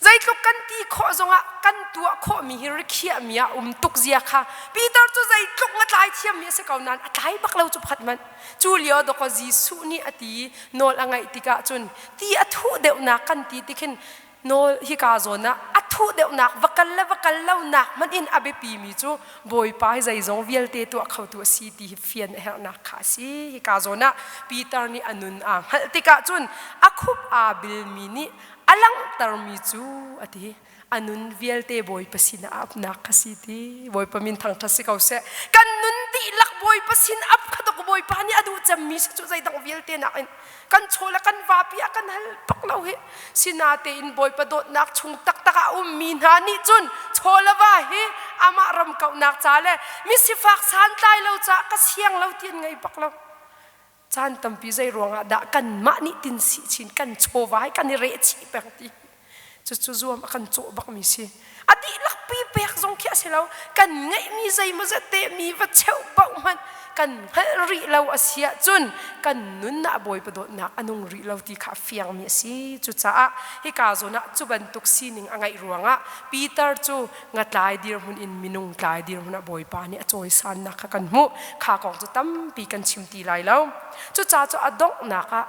Zeitluk kan ti khawh zongah kan tuah khawhmi hi rikhiahmi ah um tuk zia kha Peter cu zeitluk nga tlai thiammi a si ko nain a tlai bak lo cu pakhat hmanh. Cu lio dawkaw Jesuh nih a ti nawl a ngaih tikah cun ti a thuh deuhnak kan ti tikhin nawl hika zawn ah a thuh deuhnak va kal le va kal lonak hmanh in a biapi mi cu Bawipa hi zeizong vialte tuah khotu a si ti hi fian a herhnak kha a si. Hika zawn ah Peter nih a nun aa hngalh tikah cun a khup aa bilmi nih a langhtermi cu a ti a nun vialte Bawipa sin ah apnak kha si ti Bawipa min thangṭhat si ko seh. Kan nun dihlak Bawipa sin ap kha tuk Bawipa nih a duh cemmi si cu zeidang vialte nakin kan chaw le kan vapi ah kan hal bak lo hi. Sinatein Bawipa dawtnak chung taktak ah a ummi hna nih cun chaw le va hi amah ram kauhnak ca le misifak santlai lo caah ka siang lo ti an ngei bak lo. Caan tampi zei ruangah dah kanmah nih tin sih chin kan chawva hi kan i reh chih peng ti. Cucu zuam a kan cawh bakmi si. A dihlak pi pek zong khi a si lo. Kan ngeihmi zeimawzat te mi va cheuh paoh hmanh kan hngalh rih lo a si ahcun kan nun ah Bawipa dawtnak a nung rih lo ti kha a fiangmi a si. Cucaah hika zawn ah cu bantuk sining a ngeih ruangah Peter cu ngatlai dirhmun in minung tlai dirhmun ah Bawipa nih a cawisannak kha kan hmuh. Kha kong cu tampi kan chim ti lai lo. Cucaah cu a donghnak ah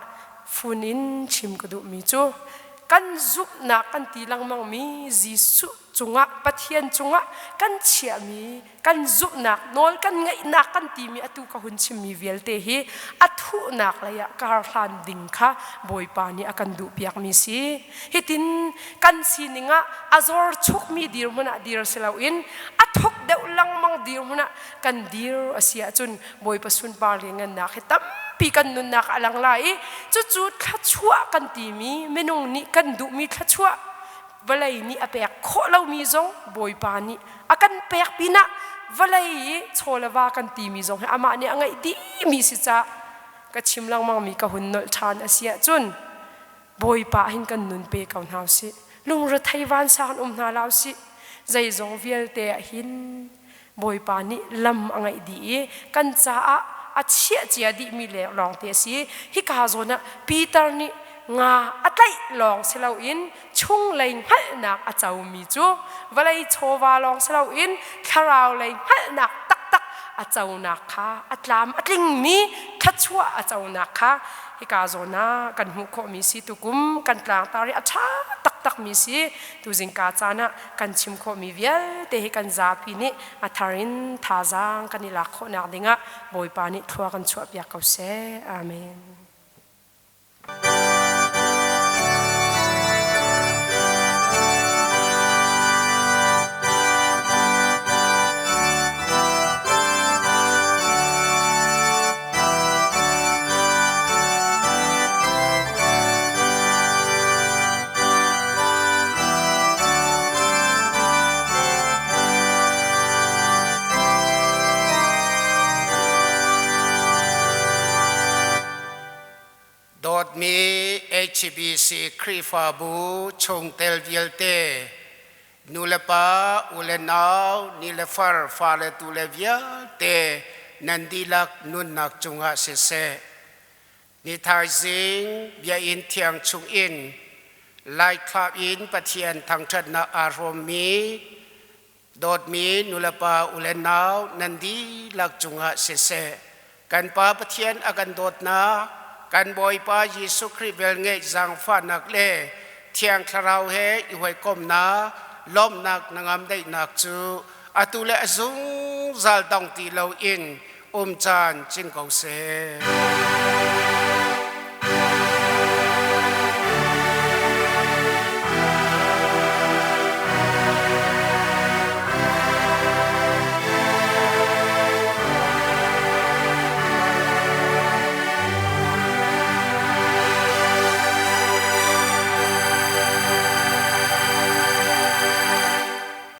fun in chim ka duhmi cu kan zumhnak kan ti lengmangmi Jesuh cungah Pathian cungah kan chiahmi kan zumhnak nawl kan ngeihnak kan timi atu ka hun chimmi vialte hi a thuhnak lei ah kar hlan ding kha Bawipa nih a kan duhpiakmi si. Hitin kan sining ah a zor chukmi dirhmun ah dir si loin a thuk deuh lengmang dirhmun ah kan dir a si ahcun Bawipa sunpar le ngannak hi tampi kan nunnak a lang lai i cucu thluachuah kan timi minung nih kan duhmi thluachuah vawlei nih a pek khawh lomi zong Bawipa nih a kan pek pinah vawlei i chaw le va kan timi zong hi amah nih a ngeih dihmi si caah ka chim lengmangmi ka hun nolh ṭhan a si ahcun Bawipa hin kan nun pe ko hna usih. Lungrethei vansang um hna la usih. Zeizong vialte ah hin Bawipa nih lam a ngeih dih i kan caah a chiah cia dihmi le lawngte a si. Hika zawn ah Peter nih nga a tlaih lawng si loin chunglei hngalhnak a comi cu vawlei chawva lawng si loin thlarau lei hngalhnak taktak a conak kha a tlam a tlingmi thluachuah a conak kha hika zawn ah kan hmuh khawhmi si. Tukum kan tlangtar hi a ṭha taktakmi si. Tuzingka caan ah kan chim khawhmi vialte hi kan zapi nih a thar in thazaang kan i lak khawhnak dingah Bawipa nih thlua kan chuahpiak ko seh. Amen. Dawtmi HBC Khrihfabu chungtel vialte, nulepa, ulenau, nilefar, fale tule vialte nan dihlak nunnak cungah siseh. Ni thaizing biakinn thiang chungin Laikhla in Pathian thangṭhatnak aa hrawmmi dawtmi nulepa u le nau nan dihlak cungah siseh, kan Pa Pathian a kan dawtnak, kan Bawipa Jesuh Khrih velngeih zaangfahnak le Thiang Thlarau he i hawikomhnak, lawmhnak hnangam daihnak cu atu le a zungzal dong ti loin um caan cing ko seh.